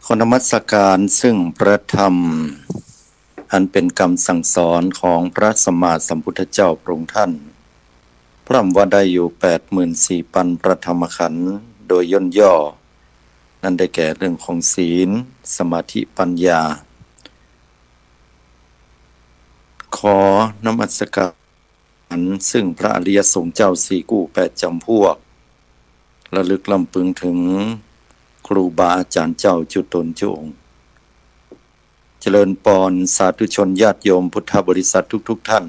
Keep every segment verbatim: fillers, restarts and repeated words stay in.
ขอนมัสการซึ่งพระธรรม อันเป๋นกำสั่งสอนของพระสัมมาสัมพุทธเจ้าพระองค์ท่าน พร่ำว่าได้อยู่แปดหมื่นสี่ปันพระธรรมขันธ์ โดยย่นย่อ นั้นได้แก่เรื่องของศีล สมาธิ ปัญญา ขอนมัสการซึ่งพระอริยสงฆ์เจ้าสี่กู้แปดจำพวก ระลึกรำพึงถึงครูบาอาจารย์เจ้าจุ๊ตนจุ๊องค์ เจริญปอนสาธุชนญาติโยมพุทธบริษัททุกๆ ท่าน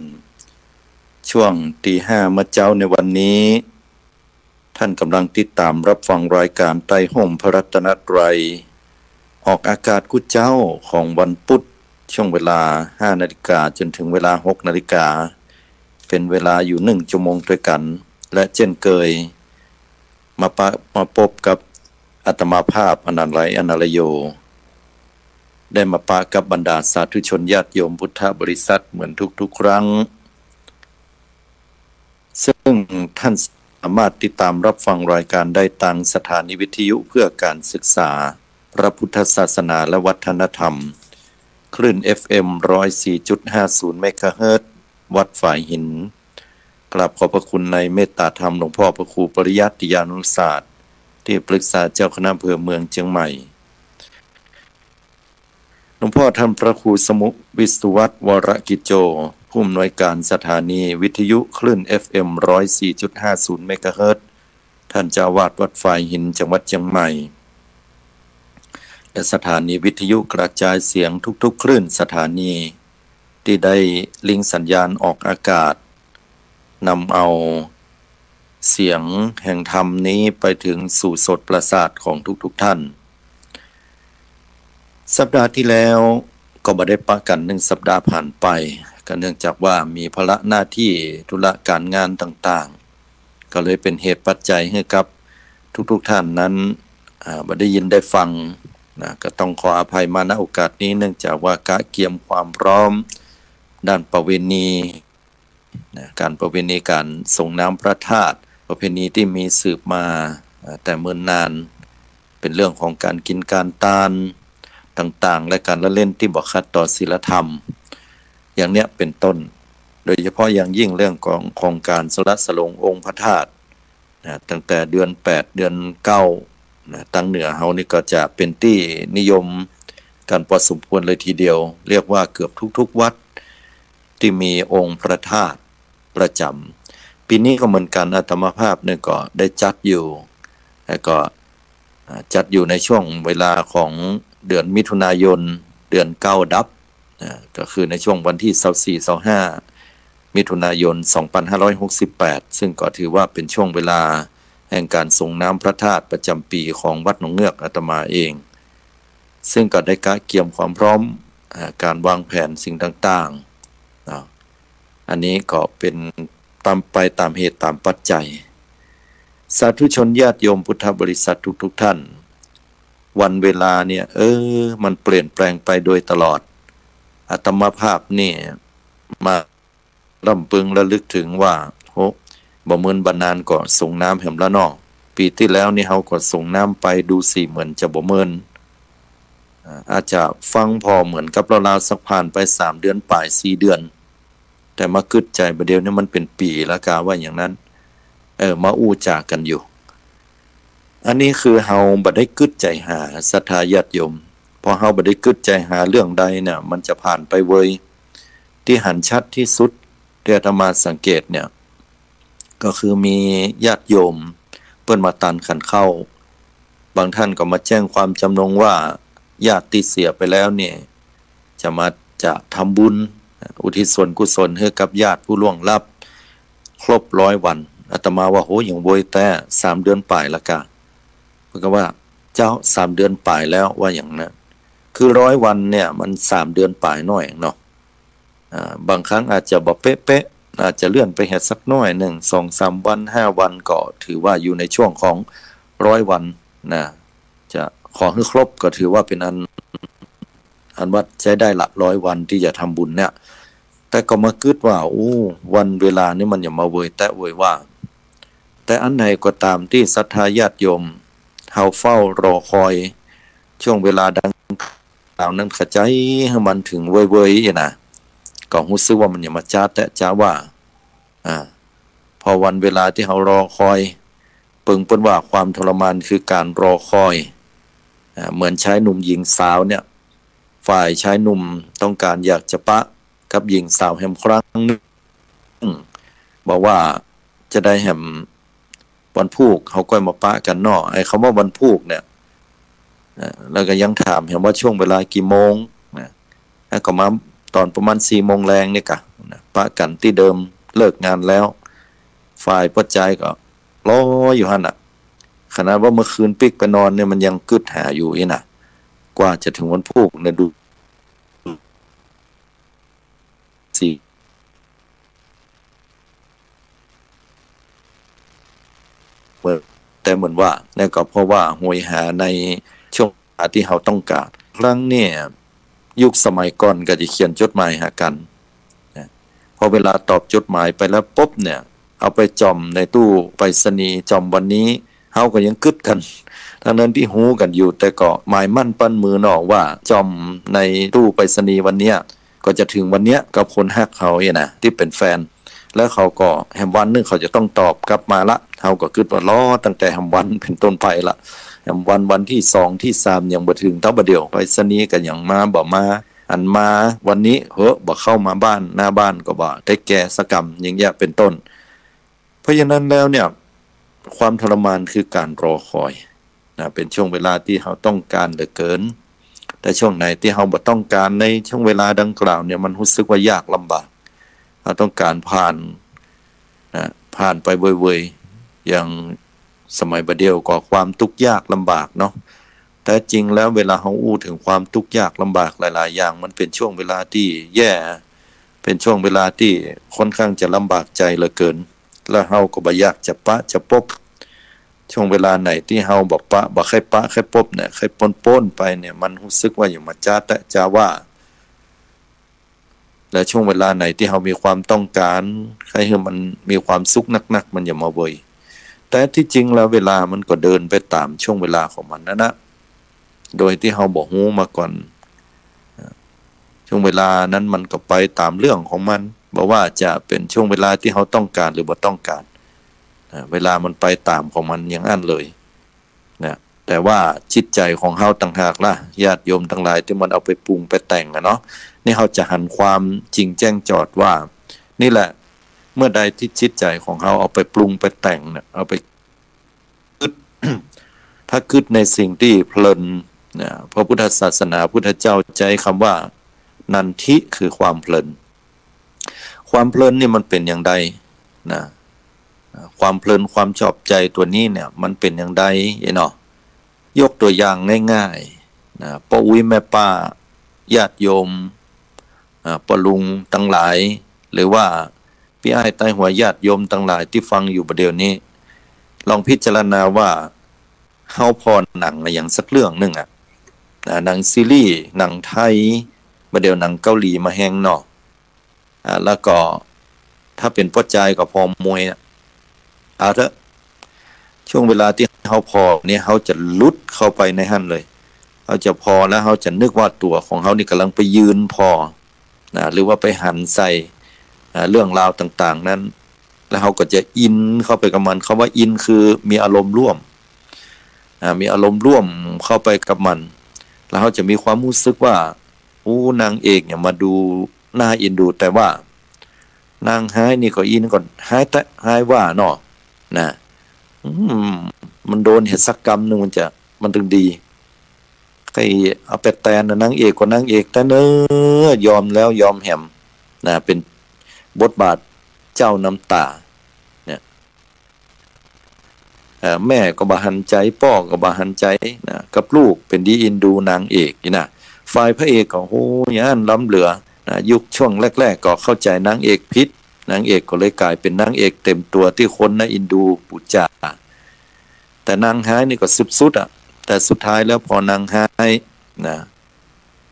ช่วงตีห้าเมื่อเจ๊าในวันนี้ ท่านกำลังติดตามรับฟังรายการใต้ฮ่มพระรัตนตรัย ออกอากาศกู้เจ๊าของวันพุธ ช่วงเวลาห้านาฬิกาจนถึงเวลาหกนาฬิกา เป๋นเวลาอยู่หนึ่งชั่วโมงตวยกั๋น และเจ้นเกย มาปะ มาปบกับอาตมาภาพ อนันต์ไลย อนันต์ไลยโย ได้มาปะกับบรรดาสาธุชนญาติโยมพุทธบริษัทเหมือนทุกๆ ครั้ง ซึ่งท่านสามารถติดตามรับฟังรายการได้ตางสถานีวิทยุเพื่อการศึกษาพระพุทธศาสนาและวัฒนธรรม คลื่น เอฟเอ็ม ร้อยสี่จุดห้าศูนย์ เมกะเฮิรตซ์ วัดฝายหิน กราบขอบพระคุณในเมตตาธรรมหลวงพ่อพระครูปริยัติยานุศาสตร์ ตี้ปรึกษาเจ้าคณะอำเภอเมืองเจียงใหม่ หลวงพ่อท่านพระครูสมุวิศวัตร วรกิจโจ ผู้อำนวยการสถานีวิทยุคลื่น เอฟเอ็ม ร้อยสี่จุดห้าศูนย์ เมกะเฮิรตซ์ ท่านเจ้าอาวาสวัดฝายหิน จังหวัดเจียงใหม่ และสถานีวิทยุกระจายเสียงทุกๆ คลื่นสถานี ตี้ได้ลิงก์สัญญาณออกอากาศ นำเอาเสียงแห่งธรรมนี้ไปถึงสู่โสตประสาทของทุกๆ ท่าน สัปดาห์ตี้แล้วก็บ่ได้ปะกั๋นหนึ่งสัปดาห์ผ่านไป ก็เนื่องจากว่ามีภาระหน้าตี้ธุระก๋านงานต่างๆ ก็เลยเป๋นเหตุปัจจัยหื้อกับทุกๆ ท่านนั้น อ่า บ่ได้ยินได้ฟังนะ ก็ต้องขออภัยมา ณ โอกาสนี้ เนื่องจากว่ากะเกียมความพร้อมด้านประเวณีนะ ก๋านประเวณีก๋านสรงน้ำพระธาตุ ประเพณีตี้มีสืบมา อ่า แต่เมินนาน เป๋นเรื่องของก๋านกิ๋นก๋านตานต่างๆ และก๋านละเล่นตี้บ่ขัดต่อศีลธรรม อย่างเนี้ยเป๋นต้น โดยเฉพาะอย่างยิ่งเรื่องของ ของก๋านสละสลงองค์พระธาตุ นะ ตั้งแต่เดือนแปด เดือนเก้า นะ ตางเหนือเฮานี่ก็จะเป๋นตี้นิยมกั๋นพอสมควรเลยทีเดียว เรียกว่าเกือบทุกๆ วัดตี้มีองค์พระธาตุประจ๋ำ ปี๋นี้ก็เหมือนกั๋น อาตมาภาพนี่ก็ได้จัดอยู่ แล้วก็ อ่า จัดอยู่ในช่วงเวลาของเดือนมิถุนายน เดือนเก้าดับ อ่า ก็คือในช่วงวันตี้ซาวสี่ ซาวห้า มิถุนายน สองปันห้าร้อยหกสิบแปด ซึ่งก็ถือว่าเป๋นช่วงเวลาแห่งก๋านสรงน้ำพระธาตุประจ๋ำปี๋ของวัดหนองเงือกอาตมาเอง ซึ่งก็ได้กะเกียมความพร้อม อ่า ก๋านวางแผนสิ่งต่างๆ เนาะ อันนี้ก็เป๋นต๋ามไปต๋ามเหตุต๋ามปัจจัย สาธุชนญาติโยมพุทธบริษัททุกๆ ท่าน วันเวลาเนี่ย เออ มันเปลี่ยนแปลงไปโดยตลอด อาตมาภาพนี่มารำพึงระลึกถึงว่า โห บ่เมินบ่นานก็สรงน้ำแหมละเนาะ ปี๋ตี้แล้วนี่เฮาก็สรงน้ำไป ดูสิเหมือนจะบ่เมิน อ่า อาจจะฟังผ่อเหมือนกับราวๆ สักผ่านไปสามเดือนป๋าย สี่เดือน แต่มากึ๊ดใจ๋บ่าเดี่ยวนี้มันเป๋นปี๋ละกา ว่าอย่างนั้น เออ มาอู้จ๋ากั๋นอยู่ อันนี้คือเฮาบ่ได้กึ๊ดใจ๋หา ศรัทธาญาติโยม พอเฮาบ่ได้กึ๊ดใจ๋หาเรื่องใดเนี่ย มันจะผ่านไปเวย ตี้หันชัดตี้สุดตี้อาตมาสังเกตเนี่ย ก็คือมีญาติโยมเปิ้นมาตันขันข้าว บางท่านก็มาแจ้งความจำนงว่าญาติตี้เสียไปแล้วเนี่ย จะมา จะทำบุญ อุทิศส่วนกุศลหื้อกับญาติผู้ล่วงลับ ครบร้อยวัน อาตมาว่า โห ยังเวยแต๊ สามเดือนป๋ายละกา เปิ้นก็ว่า เจ้า สามเดือนป๋ายแล้ว ว่าอย่างนั้น คือร้อยวันเนี่ยมันสามเดือนป๋ายหน้อยเนาะ อ่า บางครั้งอาจจะบ่เป๊ะๆ อาจจะเลื่อนไปแหมสักหน้อยนึ่ง สองสามวัน ห้าวัน ก็ถือว่าอยู่ในช่วงของร้อยวันนะ จะขอหื้อครบก็ถือว่าเป๋นอัน อันว่าใจ๊ได้ละ ร้อยวันตี้จะทำบุญเนี่ย แต่ก็มากึ๊ดว่า อู้ วันเวลานี่มันหยังมาเวยแต๊เวยว่า แต่อันไหนก็ต๋ามตี้ศรัทธาญาติโยมเฮาเฝ้ารอคอย ช่วงเวลาดังกล่าวนั้น ขะใจ๊หื้อมันเถิงเว่ยๆ นะ ก็ฮู้สึกว่ามันหยังบ่จ๊าดแต๊จ๊าว่า อ่า พอวันเวลาตี้เฮารอคอย เปิงเปิ้นว่าความทรมานคือก๋านรอคอย อ่า เหมือนชายหนุ่มหญิงสาวเนี่ย ฝ่ายชายหนุ่มต้องก๋านอยากจะปะกับหญิงสาวแหมครั้งนึ่ง บอกว่าจะได้แหมวันพูกเฮาก้อยมาปะกั๋นเนาะ ไอ้กำว่าวันพูกเนี่ย เอ่อ แล้วก็ยังถามแหมว่าช่วงเวลากี่โมงนะ แล้วก็มาต๋อนประมาณสี่โมงแลงนี่ก่ะนะ ปะกั๋นตี้เดิม เลิกงานแล้ว ฝ่ายป้อจายก็รออยู่หั้นน่ะ ขนาดว่าเมื่อคืนปิ๊กไปนอนเนี่ยมันยังกึ๊ดหาอยู่อี้นะ กว่าจะเถิงวันพูกเนี่ยดู สี่ แต่เหมือนว่า แล้วก็เพราะว่าโหยหาในช่วงเวลาตี้เฮาต้องก๋าน ครั้งเนี่ย ยุคสมัยก่อนก็จะเขียนจดหมายหากั๋นนะ พอเวลาตอบจดหมายไปแล้วปุ๊บเนี่ย เอาไปจ่อมในตู้ไปรษณีย์ จ่อมวันนี้ เฮาก็ยังกึ๊ดกั๋น ทั้งๆ ตี้ฮู้กั๋นอยู่ แต่ก็หมายมั่นปั้นมือเนาะว่าจ่อมในตู้ไปรษณีย์วันเนี้ย ก็จะเถิงวันเนี้ยกับคนฮักเฮาเนี่ยนะ ตี้เป๋นแฟน แล้วเขาก็แหมวันนึ่งเขาจะต้องตอบกลับมาละ เฮาก็กึ๊ดว่ารอตั้งแต่แหมวันเป๋นต้นไปละ แหมวัน วันตี้สองตี้สามยังบ่เถิง เต้าบ่าเดี่ยวไปรษณีย์ก็ยังมาบ่มา อันมาวันนี้เหอะ บ่เข้ามาบ้าน หน้าบ้านก็บ่เทคแคร์สักกำ อย่างเงี้ยเป๋นต้น เพราะฉะนั้นแล้วเนี่ย ความทรมานคือก๋านรอคอยนะ เป๋นช่วงเวลาตี้เฮาต้องก๋านเหลือเกิน แต่ช่วงไหนตี้เฮาบ่ต้องก๋านในช่วงเวลาดังกล่าวเนี่ย มันฮู้สึกว่ายากลำบาก เฮาต้องก๋านผ่านนะ ผ่านไปเว่ยๆ อย่างสมัยบ่าเดี่ยวก็ความตุ๊กยากลำบากเนาะ แต่จริงแล้วเวลาเฮาอู้เถิงความตุ๊กยากลำบากหลายๆ อย่าง มันเป๋นช่วงเวลาตี้แย่ เป๋นช่วงเวลาตี้ค่อนข้างจะลำบากใจ๋เหลือเกิน แล้วเฮาก็บ่อยากจะปะจะปบ ช่วงเวลาไหนตี้เฮาบ่ปะ บ่ใค่ปะใค่ปบเนี่ย ใค่ป๊นๆ ไปเนี่ย มันฮู้สึกว่าหยังบ่จ๊าดแต๊จ๊าว่า และช่วงเวลาไหนตี้เฮามีความต้องก๋าน ใค่หื้อมันมีความสุขนักๆ มันหยังบ่เว่ย แต่ตี้จริงแล้วเวลามันก็เดินไปต๋ามช่วงเวลาของมันหั้นนะ โดยตี้เฮาบ่ฮู้มาก่อน ช่วงเวลานั้นมันก็ไปต๋ามเรื่องของมัน บ่ว่าจะเป๋นช่วงเวลาตี้เฮาต้องก๋านหรือบ่ต้องก๋าน เวลามันไปต๋ามของมันอย่างอั้นเลยนะ แต่ว่าจิตใจ๋ของเฮาต่างหากล่ะ ญาติโยมตังหลาย ตี้มันเอาไปปรุงไปแต่งอะเนาะ นี่เฮาจะหันความจริงแจ้งจอดว่า นี่แหละ เมื่อใดตี้จิตใจ๋ของเฮาเอาไปปรุงไปแต่งเนี่ย เอาไปกึ๊ด ถ้ากึ๊ดในสิ่งตี้เพลินนะ พระพุทธศาสนา พุทธเจ้าใจ๊กำว่า นันทิ คือความเพลิน ความเพลินนี่มันเป๋นอย่างใดนะ ความเพลินความชอบใจ๋ตั๋วนี้เนี่ย มันเป๋นอย่างใดเนาะ ยกตั๋วอย่างง่ายๆ นะ ป้ออุ๊ยแม่ป้า ญาติโยม อ่า ป้อลุงตังหลาย หรือว่าปี้อ้ายใต้หัวญาติโยมตังหลายตี้ฟังอยู่บ่าเดี่ยวนี้ ลองพิจารณาว่า เฮาผ่อหนังอะหยังสักเรื่องนึ่งอะ อ่า หนังซีรีส์ หนังไทย บ่าเดี่ยวหนังเกาหลีมาแฮงเนาะ อ่า แล้วก็ถ้าเป๋นป้อจายก็ผ่อมวยอะ เอาเถอะ ช่วงเวลาตี้เฮาผ่อเนี่ย เฮาจะหลุดเข้าไปในหั้นเลย เฮาจะผ่อแล้วเฮาจะนึกว่าตั๋วของเฮานี่ก่ำลังไปยืนผ่อนะ หรือว่าไปหันใส่ อ่า เรื่องราวต่างๆ นั้น แล้วเฮาก็จะอินเข้าไปกับมัน กำว่าอินคือมีอารมณ์ร่วม อ่า มีอารมณ์ร่วมเข้าไปกับมัน แล้วเฮาจะมีความฮู้สึกว่า อู้ นางเอกเนี่ยมาดูน่าเอ็นดู แต่ว่านางฮ้ายนี่ก็อี้นี่ก็ฮ้ายแต๊ฮ้ายว่าเนาะ นะ อืม มันโดนเหียสักกำนึ่งมันจะ มันเถิงดี ใค่เอาไปแตนนะ นางเอกก็นางเอกแต๊เนอะ ยอมแล้วยอมแหมนะ เป๋นบทบาทเจ้าน้ำต๋าเนี่ย เอ่อ แม่ก็บ่หันใจ๋ ป้อก็บ่หันใจ๋นะ กับลูกเป๋นดีอินดูนางเอกนี่นะ ฝ่ายพระเอกก็ โห อย่างอั้นล้ำเหลือนะ ยุคช่วงแรกๆ ก็เข้าใจ๋นางเอกผิด นางเอกก็เลยก๋ายเป๋นนางเอกเต็มตั๋วตี้คนนะอินดูปู๋จา แต่นางฮ้ายนี่ก็สุดๆ อะ แต่สุดท้ายแล้วผ่อนางฮ้ายนะ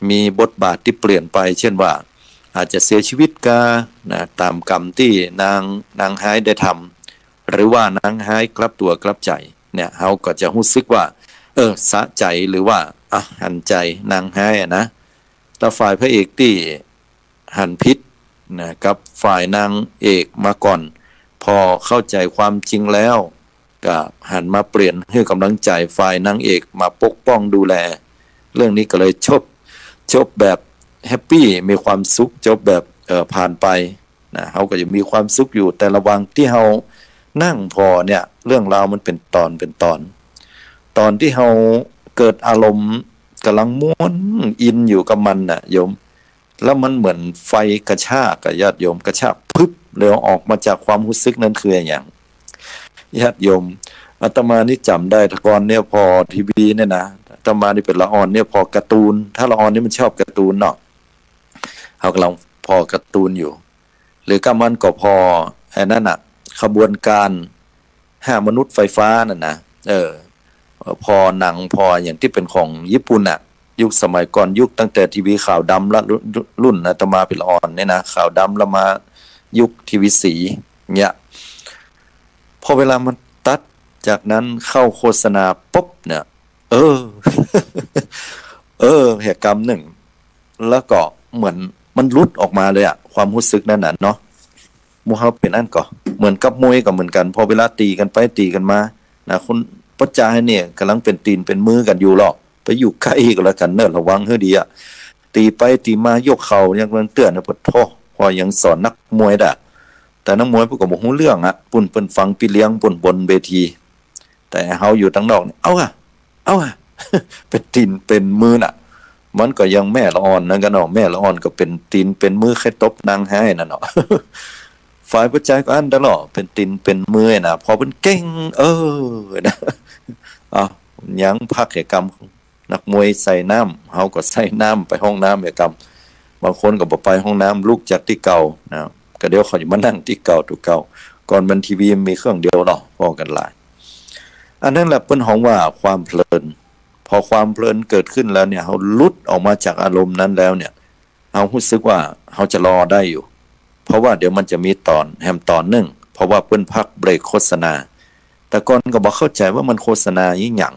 มีบทบาทตี้เปลี่ยนไป เช่นว่า อาจจะเสียชีวิตกานะ ต๋ามกรรมตี้นาง นางฮ้ายได้ทำ หรือว่านางฮ้ายกลับตั๋วกลับใจ๋เนี่ย เฮาก็จะฮู้สึกว่า เออ สะใจ๋ หรือว่า อ่ะ หันใจ๋นางฮ้ายอะนะ แล้วฝ่ายพระเอกตี้หันผิดนะ กับฝ่ายนางเอกมาก่อน พอเข้าใจ๋ความจริงแล้ว ก็หันมาเปลี่ยนหื้อก๋ำลังใจ๋ฝ่ายนางเอก มาปกป้องดูแล เรื่องนี้ก็เลยจบ จบแบบแฮปปี้ มีความสุข จบแบบ เอ่อ ผ่านไปนะ เฮาก็จะมีความสุขอยู่ แต่ระหว่างตี้เฮานั่งผ่อเนี่ย เรื่องราวมันเป๋นต๋อนเป๋นต๋อน ต๋อนตี้เฮาเกิดอารมณ์ก๋ำลังม่วนอินอยู่กับมันน่ะโยม แล้วมันเหมือนไฟกระชากอะญาติโยม กระชากพึบ แล้วออกมาจากความฮู้สึกนั้นคืออะหยัง ญาติโยม อาตมานี่จ๋ำได้ แต่ก่อนเนี่ยผ่อทีวีเนี่ยนะ อาตมานี่เป๋นละอ่อนเนี่ยผ่อการ์ตูน ถ้าละอ่อนนี่มันชอบการ์ตูนเนาะ เฮาก๋ำลังผ่อการ์ตูนอยู่ หรือก้ามันก็ผ่อไอ้นั่นน่ะ ขบวนการห้ามนุษย์ไฟฟ้านั่นนะ เออ ผ่อหนังผ่ออะหยังตี้เป๋นของญี่ปุ่นน่ะ ยุคสมัยก่อน ยุคตั้งแต่ทีวีขาวดำละ รุ่น รุ่นอาตมาเป๋นละอ่อนเนี่ยนะ ขาวดำละมายุคทีวีสีเนี่ย พอเวลามันตัดจากนั้นเข้าโฆษณาปุ๊บเนี่ย เออ เออ แหกกำนึ่ง แล้วก็เหมือนมันหลุดออกมาเลยอะ ความฮู้สึกนั้นน่ะเนาะ หมู่เฮาเป๋นอั้นก่อ เหมือนกับมวยก็เหมือนกั๋น พอเวลาตี๋กั๋นไปตี๋กั๋นมานะ คนป้อจายเนี่ยก๋ำลังเป๋นตี๋นเป๋นมือกั๋นอยู่ลอ ไปอยู่ใก้ก็แล้วกั๋นเนาะ ระวังหื้อดีอะ ตี๋ไปตี๋มายกเข่ายังเตือนนะ ปะโถ พอยังสอนนักมวยดะ แต่นักมวยเปิ้นก็บ่ฮู้เรื่องอะ ปุ้นเปิ้นฟังปี้เลี้ยงปุ้นบนเวที แต่เฮาอยู่ตังนอกนี่ เอาอะ เอาอะ เป๋นตี๋นเป๋นมือน่ะ มันก็ยังแม่ละอ่อนนั้นกั๋นเนาะ แม่ละอ่อนก็เป๋นตี๋นเป๋นมือ ใค่ตบนางฮ้ายนั่นเนาะ ฝ่ายป้อจายก็อั้นตลอด เป๋นตี๋นเป๋นมือน่ะ พอเปิ้นเก่ง เออ นะ เอา ยังพักแหกกำ นักมวยใส่น้ำ เฮาก็ใส่น้ำ ไปห้องน้ำแหกกำ บางคนก็บ่ไปห้องน้ำ ลุกจากตี้เก่านะ ก็เดี๋ยวเขาจะมานั่งตี้เก่า ตี้เก่า ก่อนมันทีวีมีเครื่องเดียวเนาะ ป้องกั๋นหลาย อันนั้นแหละเปิ้นฮ้องว่าความเพลิน พอความเพลินเกิดขึ้นแล้วเนี่ย เฮาหลุดออกมาจากอารมณ์นั้นแล้วเนี่ย เฮาฮู้สึกว่าเฮาจะรอได้อยู่ เพราะว่าเดี๋ยวมันจะมีต๋อนแหมต๋อนนึ่ง เพราะว่าเปิ้นพักเบรกโฆษณา แต่ก่อนก็บ่เข้าใจ๋ว่ามันโฆษณาอีหยัง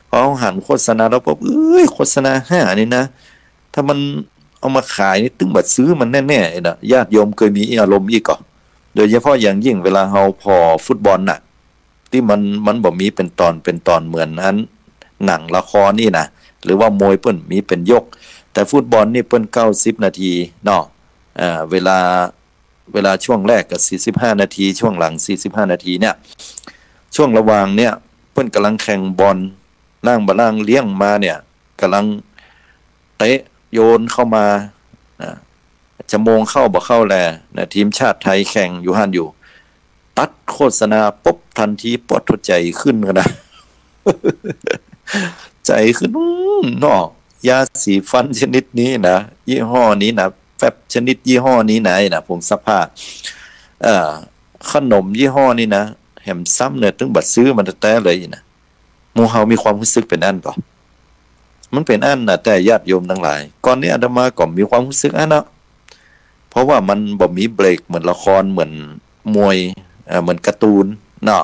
พอเฮาหันโฆษณาแล้วปุ๊บ เอ้ย โฆษณาห้านี่นะ ถ้ามันเอามาขายนี่ตึงบ่ซื้อมันแน่ๆ นะ ญาติโยมเกยมีอารมณ์อี้ก่อ โดยเฉพาะอย่างยิ่งเวลาเฮาผ่อฟุตบอลน่ะ ตี้มัน มันบ่มีเป๋นต๋อนเป๋นต๋อนเหมือนอันหนังละครนี่นะ หรือว่ามวยเปิ้นมีเป๋นยก แต่ฟุตบอลนี่เปิ้นเก้าสิบนาทีเนาะ เอ่อ เวลา เวลาช่วงแรกก็สี่สิบห้านาที ช่วงหลังสี่สิบห้านาทีเนี่ย ช่วงระหว่างเนี่ยเปิ้นก๋ำลังแข่งบอล ล้างบ่ล้างเลี้ยงมาเนี่ย ก๋ำลังเตะโยนเข้ามานะ จะโมงเข้าบ่เข้าแลนะ ทีมชาติไทยแข่งอยู่หั้นอยู่ ตัดโฆษณาปุ๊บทันที ปวดหัวใจ๋ขึ้นกั๋นนะ ใจ๋ขึ้น อืม เนาะ ยาสีฟันชนิดนี้นะ ยี่ห้อนี้นะ แฟบชนิดยี่ห้อนี้นะ นะ ผงซักผ้า เอ่อ ขนมยี่ห้อนี้นะ แหมซ้ำเนี่ย ตึงบ่ซื้อมันแต๊ๆ เลยนะ หมู่เฮามีความฮู้สึกเป๋นอั้นก่อ มันเป๋นอั้นน่ะ แต่ญาติโยมตังหลาย ก่อนนี้อาตมาก็มีความฮู้สึกอั้นเนาะ เพราะว่ามันบ่มีเบรกเหมือนละคร เหมือนมวย เอ่อ เหมือนการ์ตูนเนาะ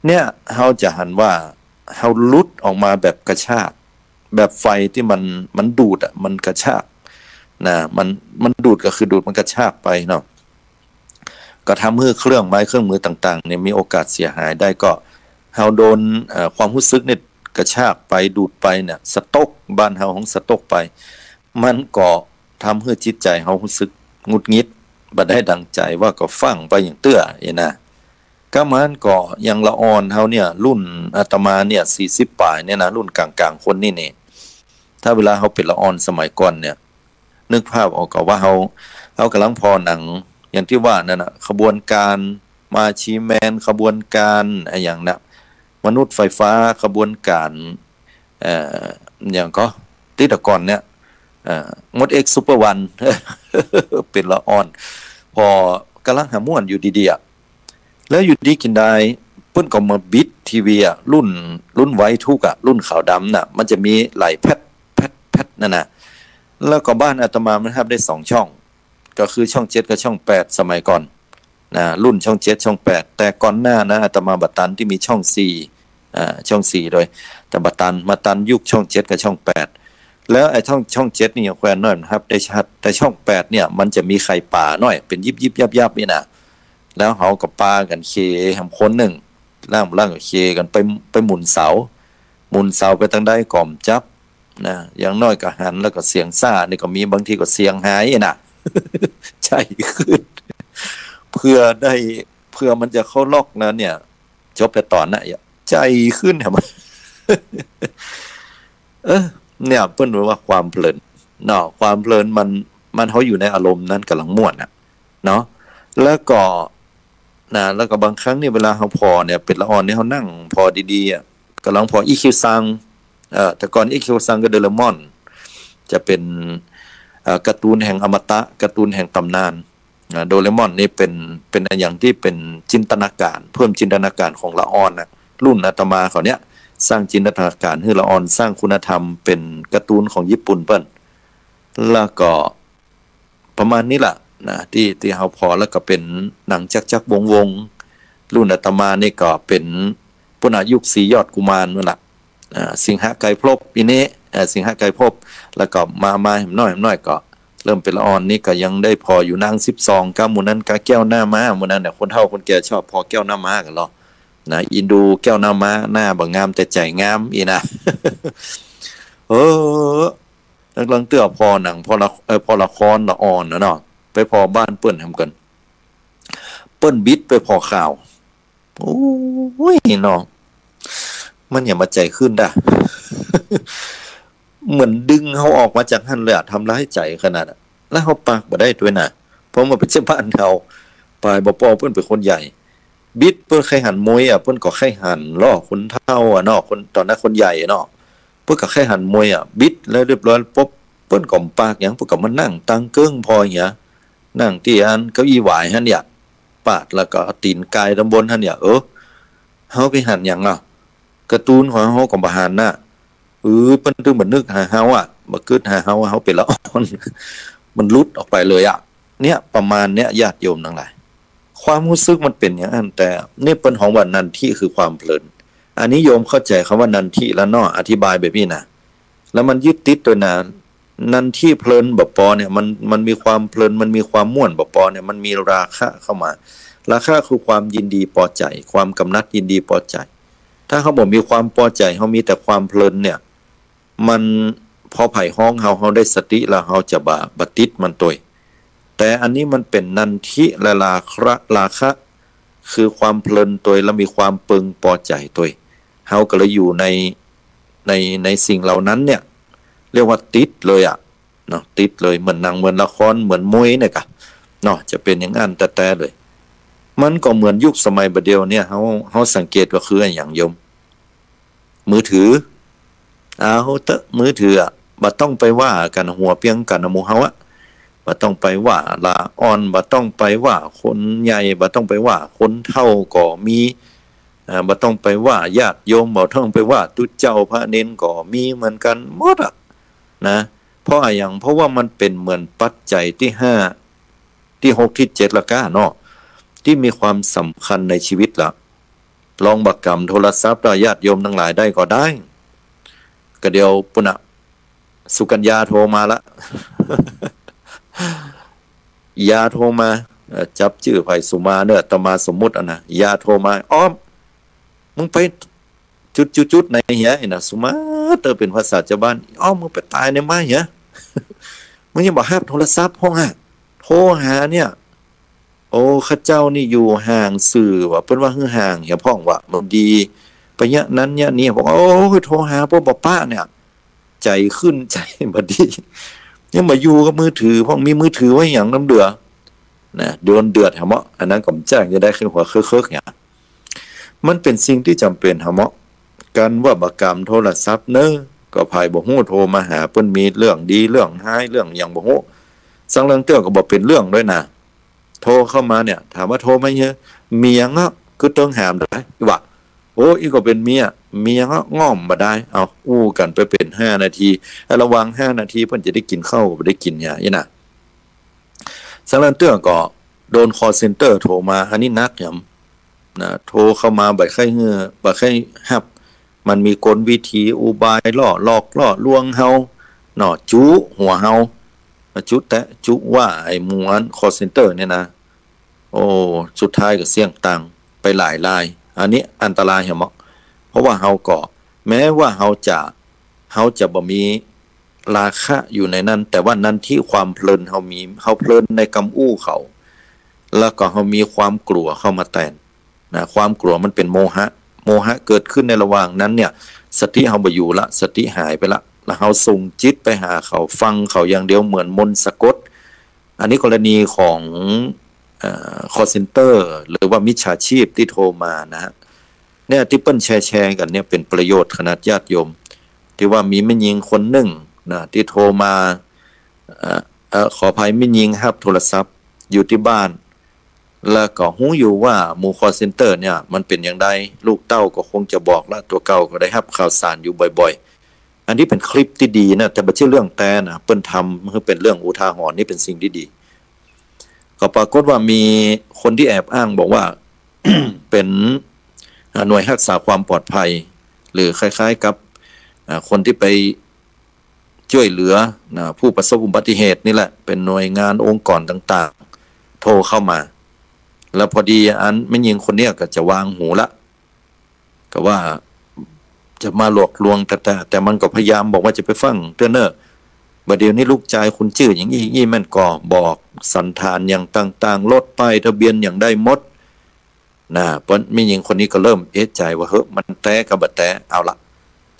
เนี่ย เฮาจะหันว่าเฮาหลุดออกมาแบบกระชาก แบบไฟตี้มัน มันดูดอะ มันกระชากนะ มัน มันดูดก็คือดูด มันกระชากไปเนาะ ก็ทำหื้อเครื่องไม้เครื่องมือต่างๆ เนี่ยมีโอกาสเสียหายได้ ก็เฮาโดน เอ่อ ความฮู้สึกเนี่ยกระชากไป ดูดไปเนี่ย สต๊อก บ้านเฮาฮ้องสต๊อกไป มันก็ทำหื้อจิตใจ๋เฮาฮู้สึกหงุดหงิด บ่ได้ดั่งใจ๋ ว่าก็ฟั่งไปอย่างเตื้ออี้นะ ก้ามันก็ยังละอ่อนเฮาเนี่ย รุ่นอาตมาเนี่ย สี่สิบป๋ายเนี่ยนะ รุ่นก๋างๆ คนนี่นี่ ถ้าเวลาเฮาเป๋นละอ่อนสมัยก่อนเนี่ย นึกภาพออกก่อว่าเฮา เฮาก๋ำลังผ่อหนัง อย่างตี้ว่านั่นน่ะ ขบวนการมาชีแมน ขบวนการอะหยังน่ะ มนุษย์ไฟฟ้า ขบวนการ เอ่อ อะหยังก่อ ตี้แต่ก่อนเนี่ย เอ่อ มดเอ็กซ์ซุปเปอร์วัน เป๋นละอ่อน ผ่อก๋ำลังหาม่วนอยู่ดีๆ อะ แล้วอยู่ดีกิ๋นดาย เปิ้นก็มาบิดทีวีอะ รุ่น รุ่นไวทุกข์อะ รุ่นขาวดำน่ะ มันจะมีไหลแพ็ด แพ็ด แพ็ดนั่นน่ะ แล้วก็บ้านอาตมามันฮับได้สองช่อง ก็คือช่องเจ็ดกับช่องแปดสมัยก่อนนะ รุ่นช่องเจ็ด ช่องแปด แต่ก่อนหน้านะ อาตมาบ่ตันตี้มีช่องสี่ อ่า ช่องสี่โดย แ แต่บ่ตัน มาตันยุคช่องเจ็ดกับช่องแปด แล้วไอ้ช่อง ช่องเจ็ดนี่ยังแควนน้อยมันฮับได้ชัด แต่ช่องแปดเนี่ยมันจะมีไข่ป๋าน้อย เป๋นยิบๆ ยับๆ นี่นะ แล้วเฮาก็ปากั๋นเขยแหมคนนึ่ง ล่างๆ ก็เขยกั๋นไป ไปหมุนเสา หมุนเสาไปตางใดก็บ่จับนะ อย่างน้อยก็หันแล้วก็เสียงซ่านี่ก็มี บางทีก็เสียงหายนะ ใจ๋ขึ้น เผื่อได้ เผื่อมันจะเข้าล็อกนะเนี่ย จบแต่ต๋อนนะ ใจ๋ขึ้นแหม เออ เนี่ยเปิ้นว่าความเพลินเนาะ ความเพลินมัน มันเฮาอยู่ในอารมณ์นั้นก่ำลังม่วนน่ะเนาะ แล้วก็นะ แล้วก็บางครั้งนี่เวลาเฮาผ่อเนี่ย เป๋นละอ่อนนี่เฮานั่งผ่อดีๆ อะ ก่ำลังผ่ออี้คิวซัง เอ่อ แต่ก่อนอี้คิวซังก็โดเรมอน จะเป๋น เอ่อ การ์ตูนแห่งอมตะ การ์ตูนแห่งต๋ำนาน นะ โดเรมอนนี่เป๋น เป๋นอะหยังตี้เป๋นจินตนาก๋าร เพิ่มจินตนาก๋ารของละอ่อนน่ะ รุ่นอาตมาเขาเนี่ย สร้างจินตนาก๋ารหื้อละอ่อน สร้างคุณธรรม เป๋นการ์ตูนของญี่ปุ่นเปิ้น แล้วก็ประมาณนี้ล่ะนะ ตี้ ตี้เฮาผ่อ แล้วก็เป๋นหนังจั๊กๆ วงๆ รุ่นอาตมานี่ก็เป๋น ปุ้นน่ะ ยุคสี่ยอดกุมารนั่นล่ะ อ่า สิงหไกรภพ อี้นี้ อ่า สิงหไกรภพ แล้วก็มา มาแหมน้อย แหมน้อยก็เริ่มเป๋นละอ่อนนี่ก็ยังได้ผ่ออยู่นางสิบสอง ก้า หมู่นั้น ก้าแก้วหน้าม้า หมู่นั้นน่ะ คนเฒ่าคนแก่ชอบผ่อแก้วหน้าม้ากั๋นลอ นะ อินดูแก้วหน้าม้า หน้าบ่งามแต่ใจ๋งาม อี้นะ เออ แล้วลางเตื้อผ่อหนัง ผ่อละ เอ่อ ผ่อละครละอ่อนน่ะเนาะ ไปผ่อบ้านเปิ้นแหมกั๋น เปิ้นบิดไปผ่อข่าว โอ้ยเนาะ มันหยังบ่ใจ๋ขึ้นดา เหมือนดึงเฮาออกมาจากหั้นเลยอะ ทำร้ายใจ๋ขนาดอะ แล้วเฮาปากบ่ได้ตวยนะ เพราะมันเป๋นชาวบ้านเฮา ปายบ่ปอเปิ้นเป๋นคนใหญ่ บิดเปิ้นใค่หันมวยอะ เปิ้นก็ใค่หันลอ คนเฒ่าอะเนาะ คน ต๋อนนั้นคนใหญ่อะเนาะ เปิ้นก็ใค่หันมวยอะ บิดแล้วเรียบร้อยปุ๊บ เปิ้นก็บ่ปากหยัง เปิ้นก็มานั่งตังเกิ้งผ่อเหีย นั่งตี้อันเก้าอี้หวายหั้นเนี่ย ปาดแล้วก็เอาตี๋นก่ายตำบนหั้นเนี่ย เออ เฮาไปหันหยังอะ การ์ตูนของเฮาก็บ่หันน่ะ เออ เปิ้นตึงบ่นึกหาเฮาอะ บ่กึ๊ดหาเฮาอะ เฮาเป๋นละอ่อน มันหลุดออกไปเลยอะ เนี่ย ประมาณเนี้ย ญาติโยมตังหลาย ความฮู้สึกมันเป๋นอย่างนั้น แต่นี่เปิ้นฮ้องว่านันทิคือความเพลิน อันนี้โยมเข้าใจ๋กำว่านันทิแล้วเนาะ อธิบายแบบนี้นะ แล้วมันยึดติดตวยนะ นันทิเพลินบ่ปอเนี่ย มัน มันมีความเพลิน มันมีความม่วนบ่ปอเนี่ย มันมีราคะเข้ามา ราคะคือความยินดีปอใจ๋ ความกำหนัดยินดีปอใจ๋ ถ้าเฮาบ่มีความปอใจ๋ เฮามีแต่ความเพลินเนี่ย มัน พอใผฮ้องเฮา เฮาได้สติแล้ว เฮาจะบ่ บ่ติดมันตวย แต่อันนี้มันเป๋นนันทิและราคะ ราคะ คือความเพลินตวย แล้วมีความเปิงปอใจ๋ตวย เฮาก็เลยอยู่ใน ใน ในสิ่งเหล่านั้นเนี่ย เรียกว่าติดเลยอะ เนาะ ติดเลย เหมือนหนัง เหมือนละคร เหมือนมวยเนี่ยกะ เนาะ จะเป๋นอย่างนั้นแต๊ๆ เลย มันก็เหมือนยุคสมัยบ่าเดี่ยวเนี่ย เฮา เฮาสังเกตว่าคืออะหยังโยม มือถือ เอาเต๊อะ มือถืออะ บ่ต้องไปว่ากั๋น หัวเปียงกั๋น หมู่เฮาอะ บ่ต้องไปว่าละอ่อน บ่ต้องไปว่าคนใหญ่ บ่ต้องไปว่าคนเฒ่าก็มี อ่า บ่ต้องไปว่าญาติโยม บ่ต้องไปว่าตุ๊เจ้าพระเณรก็มีเหมือนกั๋นหมดอะ นะ เพราะอะหยัง เพราะว่ามันเป๋นเหมือนปัจจัยตี้ห้า ตี้หก ตี้เจ็ดละก้าเนาะ ตี้มีความสำคัญในชีวิตละ ลองบ่กำโทรศัพท์ละ ญาติโยมตังหลายได้ก็ได้ ก็เดี๋ยวปุ้นน่ะ สุกัญญาโทรมาละ ยาโทรมา เอ่อ จับจื้อใผสุมาเน่อ อาตมาสมมุติอะนะ ยาโทรมา อ้อม มึงไปจุดจุดจุดไหนเหีย ไอ้นะ สุมาเตอร์เป๋นภาษาจาวบ้าน อ้อม มึงไปต๋ายไหนมาเหีย มึงยังบ่ฮับโทรศัพท์พ่องอะ โทรหาเนี่ย โอ้ ข้าเจ้านี่อยู่ห่างสื่อว่ะ เปิ้นว่าหื้อห่างเหียพ่องว่ะ บ่ดี ไปเยียะนั้นเยียะนี้ บอก โอ้ย โทรหาป้อบ่ปะเนี่ย ใจ๋ขึ้น ใจ๋บ่ดี ยังมาอยู่กับมือถือพ่อง มีมือถือไว้หยังนำเดื่อ นะ โดนเดือดหาเมาะ อันนั้นก็บ่แจ้งจะได้ขึ้นหัวเคิกๆ เนี่ย มันเป๋นสิ่งตี้จ๋ำเป๋นหาเมาะ กั๋นว่าบ่กำโทรศัพท์เน่อ ก็ใผบ่ฮู้โทรมาหา เปิ้นมีเรื่องดี เรื่องฮ้าย เรื่องหยังบ่ฮู้ สังลางเตื้อก็บ่เป๋นเรื่องตวยนะ โทรเข้ามาเนี่ย ถามว่าโทรมาเหีย เมียเงาะ คือเติงหามได้ อีหว่า โอ้ อี้ก็เป๋นเมีย เมียเงาะ ง่อมบ่ได้ เอา อู้กั๋นไปเป๋นห้านาที ระหว่างห้านาทีเปิ้นจะได้กิ๋นข้าวก็บ่ได้กิ๋นเนี่ย อี้นะ สังลางเตื้อก็โดนคอลเซ็นเตอร์โทรมา อันนี้หนักหยำ นะ โทรเข้ามาบ่ใค่หื้อ บ่ใค่ฮับ มันมีกลวิธีอุบายล่อหลอกล่อลวงเฮาเนาะ จุ๊หัวเฮา จุ๊แต๊ จุ๊ว่า ไอ้หมู่อัน คอลเซ็นเตอร์เนี่ยนะ โอ้ สุดท้ายก็เสี้ยงตังค์ไปหลายราย อันนี้อันตรายแหมเนาะ เพราะว่าเฮาก็ แม้ว่าเฮาจะ เฮาจะบ่มีราคะอยู่ในนั้น แต่ว่านั้นที่ความเพลินเฮามี เฮาเพลินในกำอู้เขา แล้วก็เฮามีความกลัวเข้ามาแตนนะ ความกลัวมันเป็นโมหะ โมหะเกิดขึ้นในระหว่างนั้นเนี่ย สติเฮาบ่อยู่ละ สติหายไปละ แล้วเฮาส่งจิตไปหาเขา ฟังเขาอย่างเดียวเหมือนมนต์สะกด อันนี้กรณีของ เอ่อ คอลเซ็นเตอร์ หรือว่ามิจฉาชีพที่โทรมานะฮะ เนี่ยที่เปิ้นแชร์ๆ กั๋นเนี่ยเป็นประโยชน์ขนาด ญาติโยม ที่ว่ามีแม่ญิงคนนึ่งนะ ที่โทรมา เอ่อ เอ่อ ขออภัย แม่ญิงฮับโทรศัพท์อยู่ตี้บ้าน แล้วก็ฮู้อยู่ว่าหมู่คอลเซ็นเตอร์เนี่ยมันเป๋นอย่างใด ลูกเต้าก็คงจะบอกละ ตั๋วเก่าก็ได้ฮับข่าวสารอยู่บ่อยๆ อันนี้เป๋นคลิปตี้ดีนะ แต่บ่ใจ้เรื่องแต๊นะ เปิ้นทำหื้อเป๋นเรื่องอุทาหรณ์ นี่เป๋นสิ่งตี้ดี ก็ปรากฏว่ามีคนที่แอบอ้างบอกว่า เป๋น อ่า หน่วยฮักษาความปลอดภัย หรือคล้ายๆ กับ อ่า คนที่ไปจ้วยเหลือนะ ผู้ประสบอุบัติเหตุนี่แหละ เป๋นหน่วยงานองค์กรต่างๆ โทรเข้ามา แล้วพอดีอันแม่ญิงคนเนี้ยก็จะวางหูละ ก็ว่าจะมาหลอกลวง แต่ แต่ แต่มันก็พยายามบอกว่าจะไปฟั่งเตื้อเน่อ บ่าเดี่ยวนี้ลูกจายคุณจื้ออย่างอี้อี้ มันก็บอกสัณฐานอย่างต่างๆ รถป้ายทะเบียนอย่างได้หมด นะ เปิ้น แม่ญิงคนนี้ก็เริ่มเอะใจ๋ว่า เฮ้อ มันแต๊กับบ่แต๊ เอาละ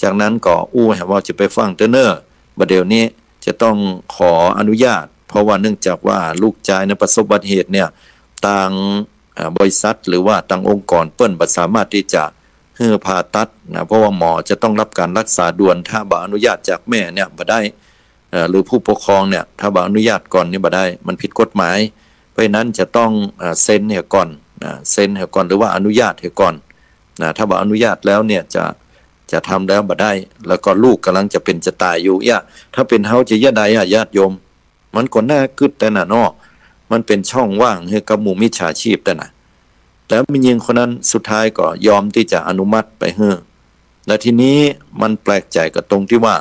จากนั้นก็อู้แหมว่าจะไปฟั่งเตื้อเน่อ บ่าเดี่ยวนี้จะต้องขออนุญาต เพราะว่าเนื่องจากว่าลูกจายเนี่ยประสบอุบัติเหตุเนี่ย ตาง อ่า บริษัทหรือว่าตางองค์กรเปิ้นบ่สามารถตี้จะหื้อผ่าตัดนะ เพราะว่าหมอจะต้องรับการรักษาด่วน ถ้าบ่อนุญาตจากแม่เนี่ยบ่ได้ เอ่อ หรือผู้ปกครองเนี่ย ถ้าบ่อนุญาตก่อนนี่บ่ได้ มันผิดกฎหมาย เพราะฉะนั้นจะต้อง อ่า เซ็นเหียก่อนนะ เซ็นเหียก่อน หรือว่าอนุญาตเหียก่อนนะ ถ้าบ่อนุญาตแล้วเนี่ยจะ จะทำแล้วบ่ได้ แล้วก็ลูกก่ำลังจะเป๋นจะต๋ายอยู่ เอี้ย ถ้าเป๋นเฮาจะเยียะใดอะ ญาติโยม มันก็น่ากึ๊ดแต๊นะเนาะ มันเป๋นช่องว่างหื้อกับหมู่มิจฉาชีพแต๊นะ แล้วแม่ญิงคนนั้นสุดท้ายก็ยอมตี้จะอนุมัติไปหื้อ แล้วทีนี้มันแปลกใจ๋กับตรงตี้ว่า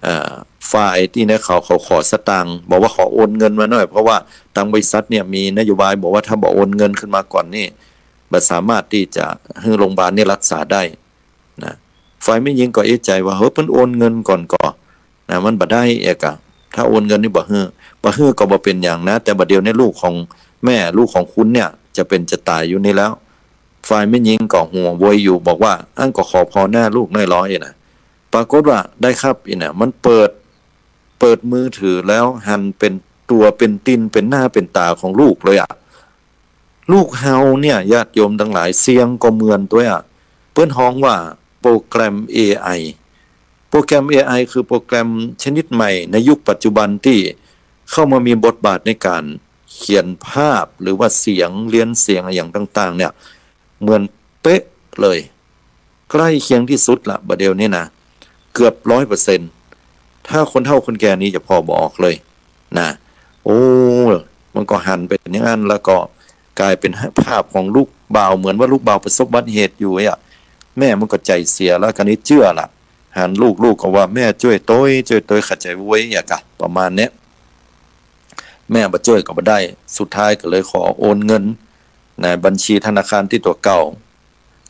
เอ่อ ฝ่ายตี้เนี่ยเขา เขาขอสตางค์ บอกว่าขอโอนเงินมาหน่อย เพราะว่าตางบริษัทเนี่ยมีนโยบายบอกว่าถ้าบ่โอนเงินขึ้นมาก่อนนี่ บ่สามารถตี้จะหื้อโรงพยาบาลเนี่ยรักษาได้ นะ ฝ่ายแม่ญิงก็เอะใจ๋ว่า เฮ้ย เปิ้นโอนเงินก่อนก่อนะ มันบ่ได้เอกอะ ถ้าโอนเงินนี่บ่หื้อ บ่หื้อก็บ่เป๋นหยังนะ แต่บ่าเดี่ยวนี้ลูกของแม่ ลูกของคุณเนี่ยจะเป๋นจะต๋ายอยู่นี่แล้ว ฝ่ายแม่ญิงก็หัวโวยอยู่ บอกว่า อั้นก็ขอผ่อหน้าลูกหน้อยลออี้นะ ปรากฏว่า ได้ครับ อี้นะ มันเปิด เปิดมือถือแล้วหันเป๋นตั๋วเป๋นติน เป๋นหน้าเป๋นต๋าของลูกเลยอะ ลูกเฮาเนี่ย ญาติโยมตังหลาย เสียงก็เหมือนตวยอะ เปิ้นฮ้องว่าโปรแกรม เอไอ โปรแกรม เอไอ คือโปรแกรมชนิดใหม่ในยุคปัจจุบันตี้เข้ามามีบทบาทในก๋านเขียนภาพหรือว่าเสียง เรียนเสียงอะหยังต่างๆ เนี่ย เหมือนเป๊ะเลย ใก้เคียงตี้สุดละ บ่าเดี่ยวนี้นะ เกือบร้อยเปอร์เซ็นต์ ถ้าคนเฒ่าคนแก่นี่จะผ่อบ่ออกเลยนะ โอ้ มันก็หันเป๋นอย่างนั้น แล้วก็ก๋ายเป๋นภาพของลูกบ่าว เหมือนว่าลูกบ่าวประสบอุบัติเหตุอยู่อะ แม่มันก็ใจ๋เสียแล้ว คราวนี้เจื้อละ หันลูก ลูกก็ว่า แม่จ้วยตวย จ้วยตวย เข้าใจ๋โวยอะกะ ประมาณเนี้ย แม่บ่จ้วยก็บ่ได้ สุดท้ายก็เลยขอโอนเงินในบัญชีธนาคารตี้ตั๋วเก่า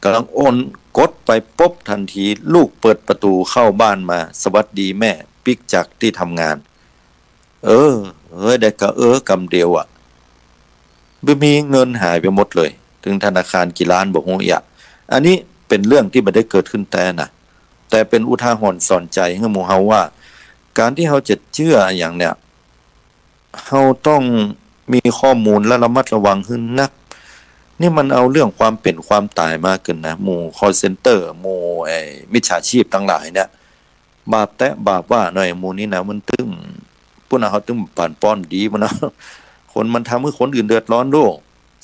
ก่ำลังโอน กดไปปุ๊บ ทันทีลูกเปิดประตู๋เข้าบ้านมา สวัสดีแม่ ปิ๊กจากตี้ทำงาน เออ เฮ้ย ได้กะเออกำเดียวอะ บ่มีเงินหายไปหมดเลย ตึงธนาคารกี่ล้านบ่ฮู้อะ อันนี้เป๋นเรื่องตี้บ่ได้เกิดขึ้นแต๊นะ แต่เป๋นอุทาหรณ์สอนใจ๋หื้อหมู่เฮาว่า ก๋านตี้เฮาจะเจื้ออะหยังเนี่ย เฮาต้องมีข้อมูลและระมัดระวังหื้อนัก นี่มันเอาเรื่องความเป๋นความต๋ายมาเกินนะ หมู่คอลเซ็นเตอร์ หมู่ไอ้มิจฉาชีพตังหลายเนี่ย บาปแต๊บาปว่าหน่อย หมู่นี้นะ มันตึง ปุ้นน่ะ เฮาตึงบ่ปานป้อนดีมันนะ คนมันทำหื้อคนอื่นเดือดร้อนโด้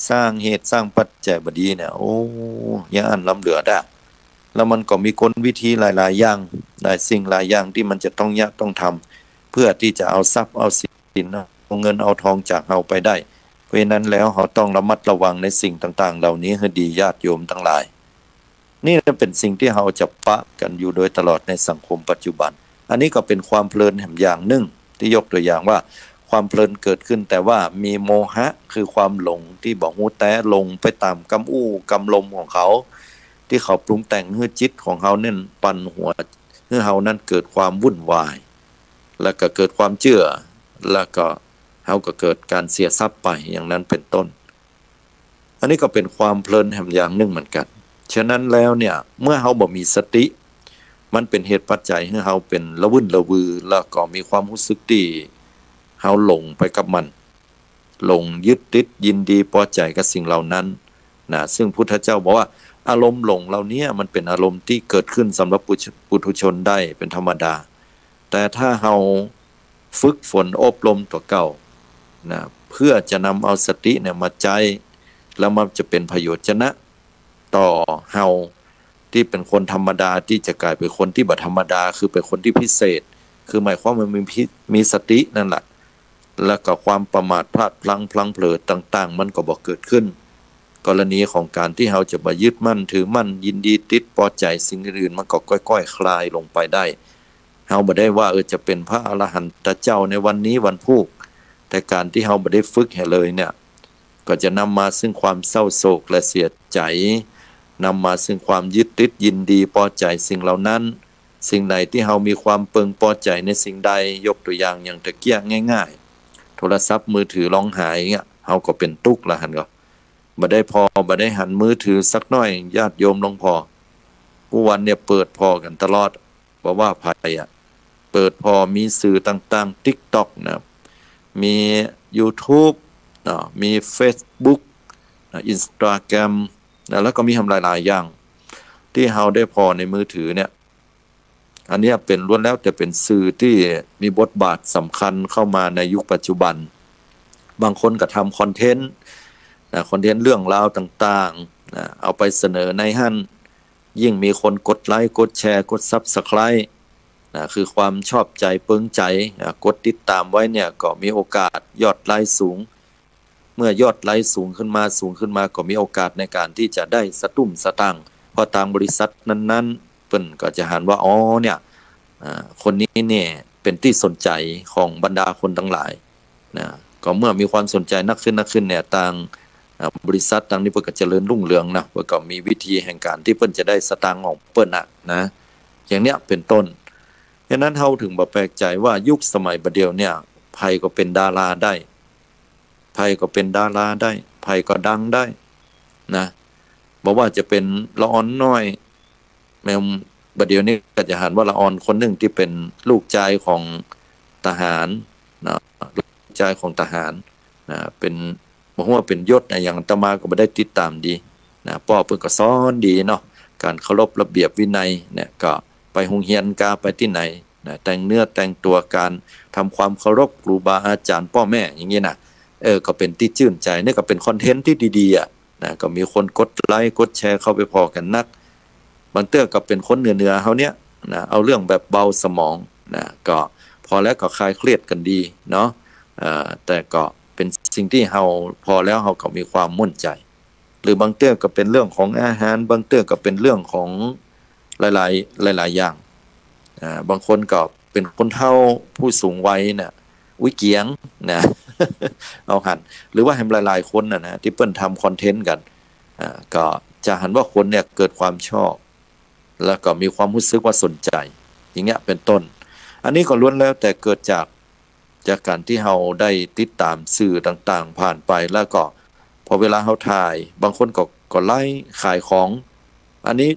สร้างเหตุสร้างปัจจัยบ่ดีเนี่ย โอ้ อย่างอั้นล้ำเหลือแต๊ แล้วมันก็มีกลวิธีหลายๆ อย่าง หลายสิ่งหลายอย่างตี้มันจะต้องเยียะต้องทำ เพื่อตี้จะเอาทรัพย์เอาสิน เอาเงินเอาทองจากเฮาไปได้ เพราะฉะนั้นแล้วเฮาต้องระมัดระวังในสิ่งต่างๆ เหล่านี้หื้อดี ญาติโยมตังหลาย นี่เป๋นสิ่งตี้เฮาจะปะกั๋นอยู่โดยตลอดในสังคมปัจจุบัน อันนี้ก็เป๋นความเพลินแหมอย่างนึ่ง ตี้ยกตั๋วอย่างว่าความเพลินเกิดขึ้น แต่ว่ามีโมหะ คือความหลงตี้บ่ฮู้แต๊ หลงไปต๋ามกำอู้กำลมของเขา ตี้เขาปรุงแต่งหื้อจิตของเฮาเน่นปั่นหัว หื้อเฮานั้นเกิดความวุ่นวาย แล้วก็เกิดความเจื้อ แล้วก็เฮาก็เกิดก๋านเสียทรัพย์ไป อย่างนั้นเป๋นต้น อันนี้ก็เป๋นความเพลินแหมอย่างนึ่งเหมือนกั๋น ฉะนั้นแล้วเนี่ย เมื่อเฮาบ่มีสติ มันเป๋นเหตุปัจจัยหื้อเฮาเป๋นละวื่นละวือ แล้วก็มีความฮู้สึกตี้เฮาหลงไปกับมัน หลงยึดติดยินดีปอใจ๋กับสิ่งเหล่านั้นนะ ซึ่งพุทธเจ้าบอกว่าอารมณ์หลงเหล่าเนี้ยมันเป๋นอารมณ์ตี้เกิดขึ้นสำหรับปุถุ ปุถุชนได้เป๋นธรรมดา แต่ถ้าเฮาฝึกฝนอบรมตั๋วเก่านะ เพื่อจะนำเอาสติเนี่ยมาใจ๊ แล้วมันจะเป๋นประโยชน์จะนะ ต่อเฮาตี้เป๋นคนธรรมดา ตี้จะก๋ายเป๋นคนตี้บ่ธรรมดา คือเป๋นคนตี้พิเศษ คือหมายความว่ามีพิ มีสตินั่นแหละ แล้วก็ความประมาทพลาดพลั้งพลั้งเผลอต่างๆ มันก็บ่เกิดขึ้น กรณีของก๋านตี้เฮาจะบ่ยึดมั่นถือมั่น ยินดีติดปอใจ๋สิ่งอื่นๆ มันก็ก้อยๆ คลายลงไปได้ เฮาบ่ได้ว่า เออ จะเป๋นพระอรหันตเจ้าในวันนี้วันพูก แต่ก๋านตี้เฮาบ่ได้ฝึกเหียเลยเนี่ย ก็จะนำมาซึ่งความเศร้าโศกและเสียใจ๋ นำมาซึ่งความยึดติดยินดีปอใจ๋สิ่งเหล่านั้น สิ่งใดตี้เฮามีความเปิงปอใจ๋ในสิ่งใด ยกตั๋วอย่างอย่างตะเกียะง่ายๆ โทรศัพท์มือถือลองหายเนี่ย เฮาก็เป๋นตุ๊กข์ละหันก่อ บ่ได้ผ่อ บ่ได้หันมือถือสักหน้อย ญาติโยมลองผ่อ กู้วันเนี่ยเปิดผ่อกั๋นตลอด บ่ว่าใผอะ เปิดผ่อมีสื่อต่างๆ ติ๊กต็อกนะ มียูทูบเนาะ มีเฟซบุ๊กนะ อินสตาแกรมนะ แล้วก็มีแหมหลายๆ อย่าง ตี้เฮาได้ผ่อในมือถือเนี่ย อันเนี้ยเป๋นล้วนแล้วแต่เป๋นสื่อตี้มีบทบาทสำคัญเข้ามาในยุคปัจจุบัน บางคนก็ทำคอนเทนต์นะ คอนเทนต์เรื่องราวต่างๆ นะ เอาไปเสนอในหั้น ยิ่งมีคนกดไลก์ กดแชร์ กดซับสไครบ์นะ คือความชอบใจ๋เปิงใจ๋นะ กดติดตามไว้เนี่ย ก็มีโอกาสยอดไลก์สูง เมื่อยอดไลก์สูงขึ้นมา สูงขึ้นมา ก็มีโอกาสในก๋านตี้จะได้สตุ้มสตางค์ เพราะตางบริษัทนั้นๆ เปิ้นก็จะหันว่า อ๋อ เนี่ย อ่า คนนี้เนี่ยเป๋นตี้สนใจ๋ของบรรดาคนตังหลายนะ ก็เมื่อมีความสนใจ๋นักขึ้นนักขึ้นเนี่ย ตาง อ่า บริษัทตางนี้เปิ้นก็เจริญรุ่งเรืองนะ เปิ้นก็มีวิธีแห่งก๋านตี้เปิ้นจะได้สตางค์ของเปิ้นน่ะนะ อย่างเนี้ยเป๋นต้น ฉะนั้นเฮาเถิงบ่แปลกใจ๋ว่ายุคสมัยบ่าเดี่ยวเนี่ย ใผก็เป๋นดาราได้ ใผก็เป๋นดาราได้ ใผก็ดังได้นะ บ่ว่าจะเป๋นละอ่อนน้อย แม่นบ่าเดี่ยวนี้ก็จะหันว่าละอ่อนคนนึ่งตี้เป๋นลูกจายของทหารนะ ลูกจายของทหารนะ เป๋น บ่ฮู้ว่าเป๋นยศอะหยัง อาตมาก็บ่ได้ติดต๋ามดีนะ ป้อเปิ้นก็สอนดีเนาะ ก๋านเคารพระเบียบวินัยเนี่ย ก็ไปโฮงเฮียนกาไปตี้ไหนนะ แต่งเนื้อแต่งตั๋ว ก๋านทำความเคารพครูบาอาจ๋ารย์ป้อแม่อย่างนี้นะ เออ ก็เป๋นตี้จื้นใจ๋ นี่ก็เป๋นคอนเทนต์ตี้ดีๆ อะนะ ก็มีคนกดไลก์กดแชร์เข้าไปผ่อกั๋นนัก บางเตื้อก็เป๋นคนเหนือๆ เฮาเนี่ยนะ เอาเรื่องแบบเบาสมองนะ ก็ผ่อแล้วก็คลายเครียดกั๋นดีเนาะ เอ่อ แต่ก็เป๋นสิ่งตี้เฮาผ่อแล้วเฮาก็มีความม่วนใจ๋ หรือบางเตื้อก็เป๋นเรื่องของอาหาร บางเตื้อก็เป๋นเรื่องของหลายๆ หลายๆ อย่าง อ่า บางคนก็เป๋นคนเฒ่าผู้สูงวัยน่ะ อุ๊ยเกียงนะ เอาหัน หรือว่าแหมหลายๆ คนน่ะนะ ตี้เปิ้นทำคอนเทนต์กั๋น อ่า ก็จะหันว่าคนเนี่ยเกิดความชอบ แล้วก็มีความฮู้สึกว่าสนใจ๋ อย่างเนี้ยเป๋นต้น อันนี้ก็ล้วนแล้วแต่เกิดจาก จากก๋านตี้เฮาได้ติดต๋ามสื่อต่างๆ ผ่านไป แล้วก็พอเวลาเฮาถ่าย บางคนก็ ก็ไลฟ์ขายของ อันนี้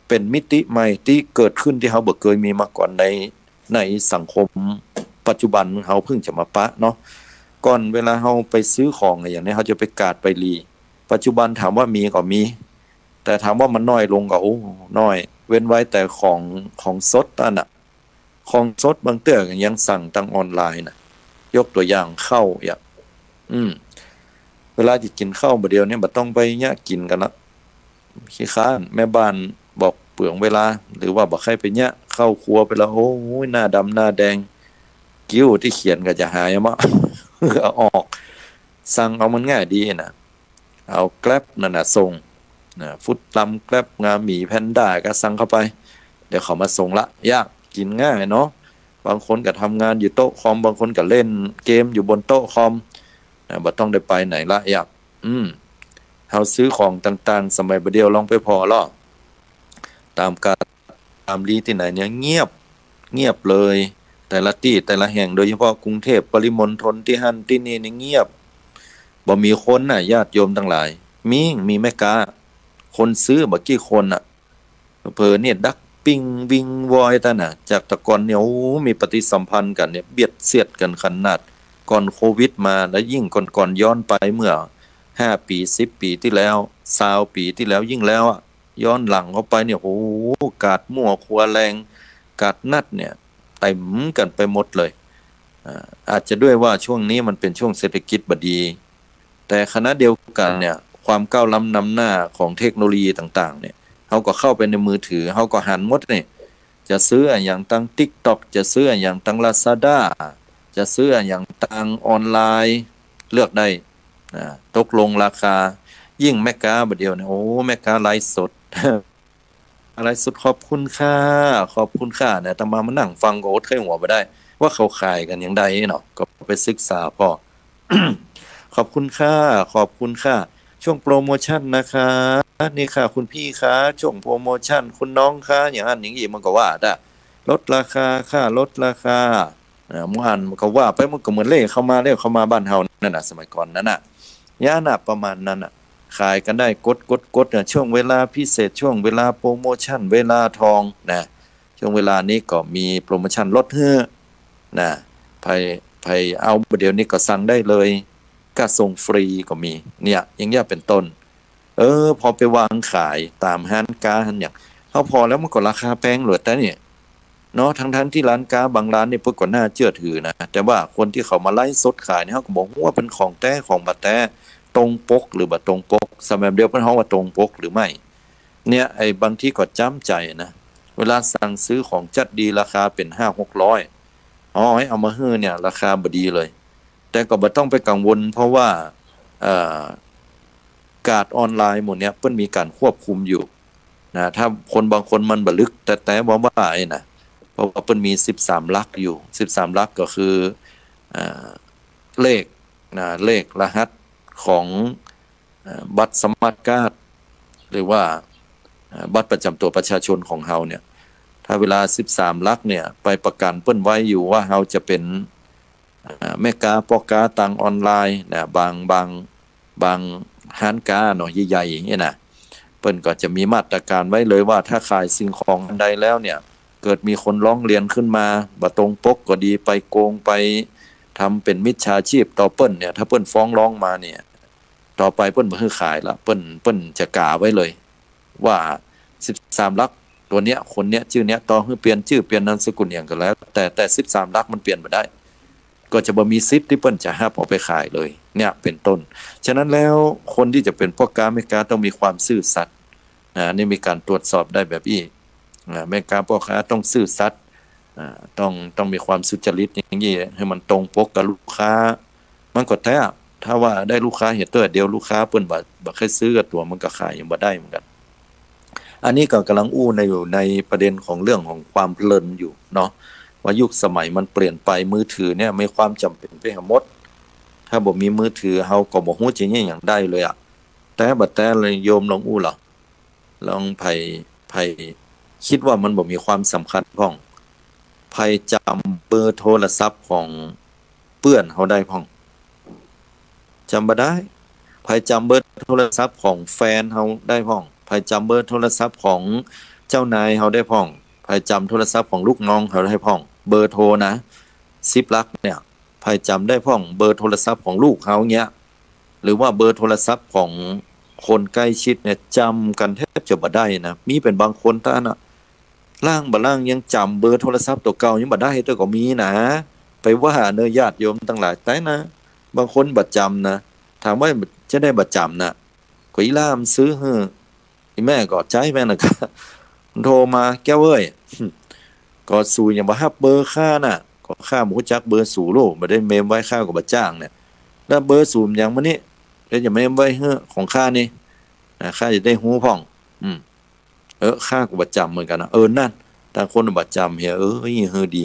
เป๋นมิติใหม่ตี้เกิดขึ้นตี้เฮาบ่เกยมีมาก่อนใน ในสังคมปัจจุบันเฮาเพิ่งจะมาปะเนาะ ก่อนเวลาเฮาไปซื้อของอะหยังเนี่ย เฮาจะไปกาดไปหรี่ ปัจจุบันถามว่ามีก็มี แต่ถามว่ามันน้อยลงก็ โอ้ น้อย เว้นไว้แต่ของ ของสดนั่นน่ะ ของสดบางเตื้อยังสั่งตางออนไลน์น่ะ ยกตั๋วอย่างข้าวอย่าง อืม เวลาจะกิ๋นข้าวบ่าเดี่ยวเนี่ย บ่ต้องไปเยียะกิ๋นกั๋นละ ขี้คร้าน แม่บ้านบอกเปลืองเวลา หรือว่าบ่ใค่ไปเยียะ เข้าครัวไปแล้ว โอ้ย หน้าดำหน้าแดง คิ้วตี้เขียนก็จะหายอะเนาะ เอาออก สั่งเอามันง่ายดีน่ะ เอาแกร็บนั่นน่ะส่ง นะ ฟู้ดแทร็ม แกร็บ งาหมี แพนด้า ก็สั่งเข้าไป เดี๋ยวเขามาส่งละ ยาก กิ๋นง่ายเนาะ บางคนก็ทำงานอยู่โต๊ะคอม บางคนก็เล่นเกมอยู่บนโต๊ะคอม นะ บ่ต้องได้ไปไหนละ ยาก อืม เฮาซื้อของต่างๆ สมัยบ่าเดี่ยวลองไปผ่อลอ ต๋ามกาดต๋ามลีตี้ไหนเนี่ย เงียบ เงียบเลย แต่ละตี้แต่ละแห่ง โดยเฉพาะกรุงเทพฯ ปริมณฑล ตี้หั้นตี้นี่เนี่ยเงียบ บ่มีคนน่ะ ญาติโยมตังหลาย มี มีแม่ก๊า คนซื้อบ่กี่คนน่ะ เผลอๆ เนี่ยดักปิ้งวิงวอยตันน่ะ จากแต่ก่อนเนี่ย โอ้ มีปฏิสัมพันธ์กั๋นเนี่ย เบียดเสียดกั๋นขนาด ก่อนโควิดมา แล้วยิ่งก่อนๆ ย้อนไปเมื่อห้าปี๋ สิบปี๋ตี้แล้ว ซาวปี๋ตี้แล้ว ยิ่งแล้วอะ ย้อนหลังเข้าไปเนี่ย โอ้ กาดมั่วครัวแลง กาดนัดเนี่ย เต็มกั๋นไปหมดเลย อ่า อาจจะด้วยว่าช่วงนี้มันเป๋นช่วงเศรษฐกิจบ่ดี แต่ขณะเดียวกั๋นเนี่ย ความก้าวล้ำนำหน้าของเทคโนโลยีต่างๆ เนี่ย เฮาก็เข้าไปในมือถือ เฮาก็หันหมดนี่ จะซื้ออะหยังตางติ๊กต็อก จะซื้ออะหยังตางลาซาด้า จะซื้ออะหยังตางออนไลน์ เลือกได้ อ่า ตกลงราคา ยิ่งแม่ก๊าบ่าเดี่ยวเนี่ย โอ้ แม่ก๊าไลฟ์สด ไลฟ์สด ขอบคุณค่ะ ขอบคุณค่ะ เนี่ย อาตมามานั่งฟังก็อดใค่หัวบ่ได้ ว่าเขาขายกั๋นอย่างใดเนาะ ก็ไปศึกษาผ่อ ขอบคุณค่ะ ขอบคุณค่ะ ช่วงโปรโมชั่นนะคะ นี่ค่ะ คุณพี่คะ ช่วงโปรโมชั่น คุณน้องคะ อย่างนั้นอย่างนี้ มันก็ว่าได้ ลดราคาค่ะ ลดราคา อ่า เมื่ออ่านมันก็ว่าไป มันก็เหมือนเลขเข้ามาแล้ว เข้ามาบ้านเฮานั่นน่ะ สมัยก่อนนั้นน่ะ ย่าน่ะ ประมาณนั้นน่ะ ขายกั๋นได้ กด กด กดน่ะ ช่วงเวลาพิเศษ ช่วงเวลาโปรโมชั่น เวลาทองนะ ช่วงเวลานี้ก็มีโปรโมชั่นลดหื้อนะ ใผ ใผเอาบ่าเดี่ยวนี้ก็สั่งได้เลย ค่าส่งฟรีก็มี เนี่ย อย่างเงี้ยเป๋นต้น เออ ผ่อไปวางขายต๋ามฮ้านก๊าหั้นอย่าง เฮาผ่อแล้วมันก็ราคาแพงเหลือแต่เนี่ย เนาะ ทั้งๆ ตี้ฮ้านก๊าบางฮ้านนี่เปิ้นก็น่าเจื้อถือนะ แต่ว่าคนตี้เขามาไลฟ์สดขายเนี่ย เฮาก็บ่ฮู้ว่าเป๋นของแต๊ของบ่แต๊ ตรงปกหรือบ่ตรงปก สมัยเดียวเปิ้นฮ้องว่าตรงปกหรือไม่ เนี่ย ไอ้บางทีก็จ้ำใจ๋นะ เวลาสั่งซื้อของจัดดีราคาเป๋นห้าหกร้อย เอา เอามาหื้อเนี่ย ราคาบ่ดีเลย แต่ก็บ่ต้องไปกังวล เพราะว่า เอ่อ กาดออนไลน์หมู่เนี่ย เปิ้นมีก๋านควบคุมอยู่นะ ถ้าคนบางคนมันบ่ลึกแต๊ๆ ว่าๆ ไอ้นะ เพราะว่าเปิ้นมีสิบสามหลักอยู่ สิบสามหลักก็คือ เอ่อ เลขนะ เลขรหัสของ เอ่อ บัตรสมาร์ทการ์ด หรือว่า เอ่อ บัตรประจ๋ำตั๋วประชาชนของเฮาเนี่ย ถ้าเวลาสิบสามหลักเนี่ย ไปประกั๋นเปิ้นไว้อยู่ว่าเฮาจะเป๋น อ่า แม่ก๊าป้อก๊าตางออนไลน์นะ บาง บาง บางฮ้านก๊าเนาะ ใหญ่ๆ เนี่ยนะ เปิ้นก็จะมีมาตรก๋านไว้เลยว่า ถ้าขายสิ่งของอันใดแล้วเนี่ย เกิดมีคนฮ้องเรียนขึ้นมา บ่ตรงปกก็ดี ไปโกง ไปทำเป๋นมิจฉาชีพต่อเปิ้นเนี่ย ถ้าเปิ้นฟ้องฮ้องมาเนี่ย ต่อไปเปิ้นบ่หื้อขายละ เปิ้น เปิ้นจะก๋าไว้เลย ว่าสิบสามหลัก ตั๋วเนี้ย คนเนี้ย จื้อเนี้ย ต่อหื้อเปลี่ยนจื้อ เปลี่ยนนามสกุลอะหยังก็แล้ว แต่ แต่สิบสามหลักมันเปลี่ยนบ่ได้ ก็จะบ่มีสิทธิ์ตี้เปิ้นจะฮับเอาไปขายเลย เนี่ย เป๋นต้น ฉะนั้นแล้วคนตี้จะเป๋นป้อก๊าแม่ก๊าต้องมีความซื่อสัตย์นะ นี่มีก๋านตรวจสอบได้แบบอี้นะ แม่ก๊าป้อก๊าต้องซื่อสัตย์ อ่า ต้อง ต้องมีความสุจริตอย่างอี้ หื้อมันตรงปกกับลูกค้า มันก็แต๊ ถ้าว่าได้ลูกค้าเหียเตื้อเดียว ลูกค้าเปิ้นบ่ บ่ใค่ซื้อกับตั๋ว มันก็ขายยังบ่ได้เหมือนกั๋น อันนี้ก็ก่ำลังอู้ใน อยู่ในประเด็นของเรื่องของความเพลินอยู่เนาะ ว่ายุคสมัยมันเปลี่ยนไป มือถือเนี่ยมีความจ๋ำเป๋นไปหมด ถ้าบ่มีมือถือเฮาก็บ่ฮู้จะเยียะหยังได้เลยอะ แต๊บ่แต๊เลย โยมลองอู้ลอ ลองใผ ใผกึ๊ดว่ามันบ่มีความสำคัญพ่อง ใผจ๋ำเบอร์โทรศัพท์ของเปื้อนเฮาได้พ่อง จ๋ำบ่ได้ ใผจ๋ำเบอร์โทรศัพท์ของแฟนเฮาได้พ่อง ใผจ๋ำเบอร์โทรศัพท์ของเจ้านายเฮาได้พ่อง ใผจ๋ำโทรศัพท์ของลูกน้องเฮาได้พ่อง เบอร์โทรนะ สิบหลักเนี่ย ใผจ๋ำได้พ่อง เบอร์โทรศัพท์ของลูกเฮาเนี้ย หรือว่าเบอร์โทรศัพท์ของคนใก้ชิดเนี่ย จ๋ำกั๋นแทบจะบ่ได้นะ มีเป๋นบางคนเต้านั้นน่ะ ล่างบ่ล่างยังจ๋ำเบอร์โทรศัพท์ตั๋วเก่ายังบ่ได้เตื้อก็มีนะ ไปว่าเน่อญาติโยมตังหลายแต๊นะ บางคนบ่จ๋ำนะ ถามว่าจะใดบ่จ๋ำนะ ก็อี่หล้านมันซื้อหื้อ อี่แม่ก็ใจ๊แม่นะ ก็มันโทรมา แก้วเอ้ย ก็สูหยังบ่ฮับเบอร์ข้าน่ะ ก็ข้าบ่ฮู้จักเบอร์สูโล บ่ได้เมมไว้ ข้าก็บ่จ้างเนี่ย แล้วเบอร์สูหยังมื้อนี้ เดี๋ยวจะเมมไว้หื้อของข้านี่ นะ ข้าจะได้ฮู้พ่อง อืม เออ ข้าก็บ่จำเหมือนกั๋นนะ เออ นั่น ต่างคนบ่จำเหีย เออ เออ ดี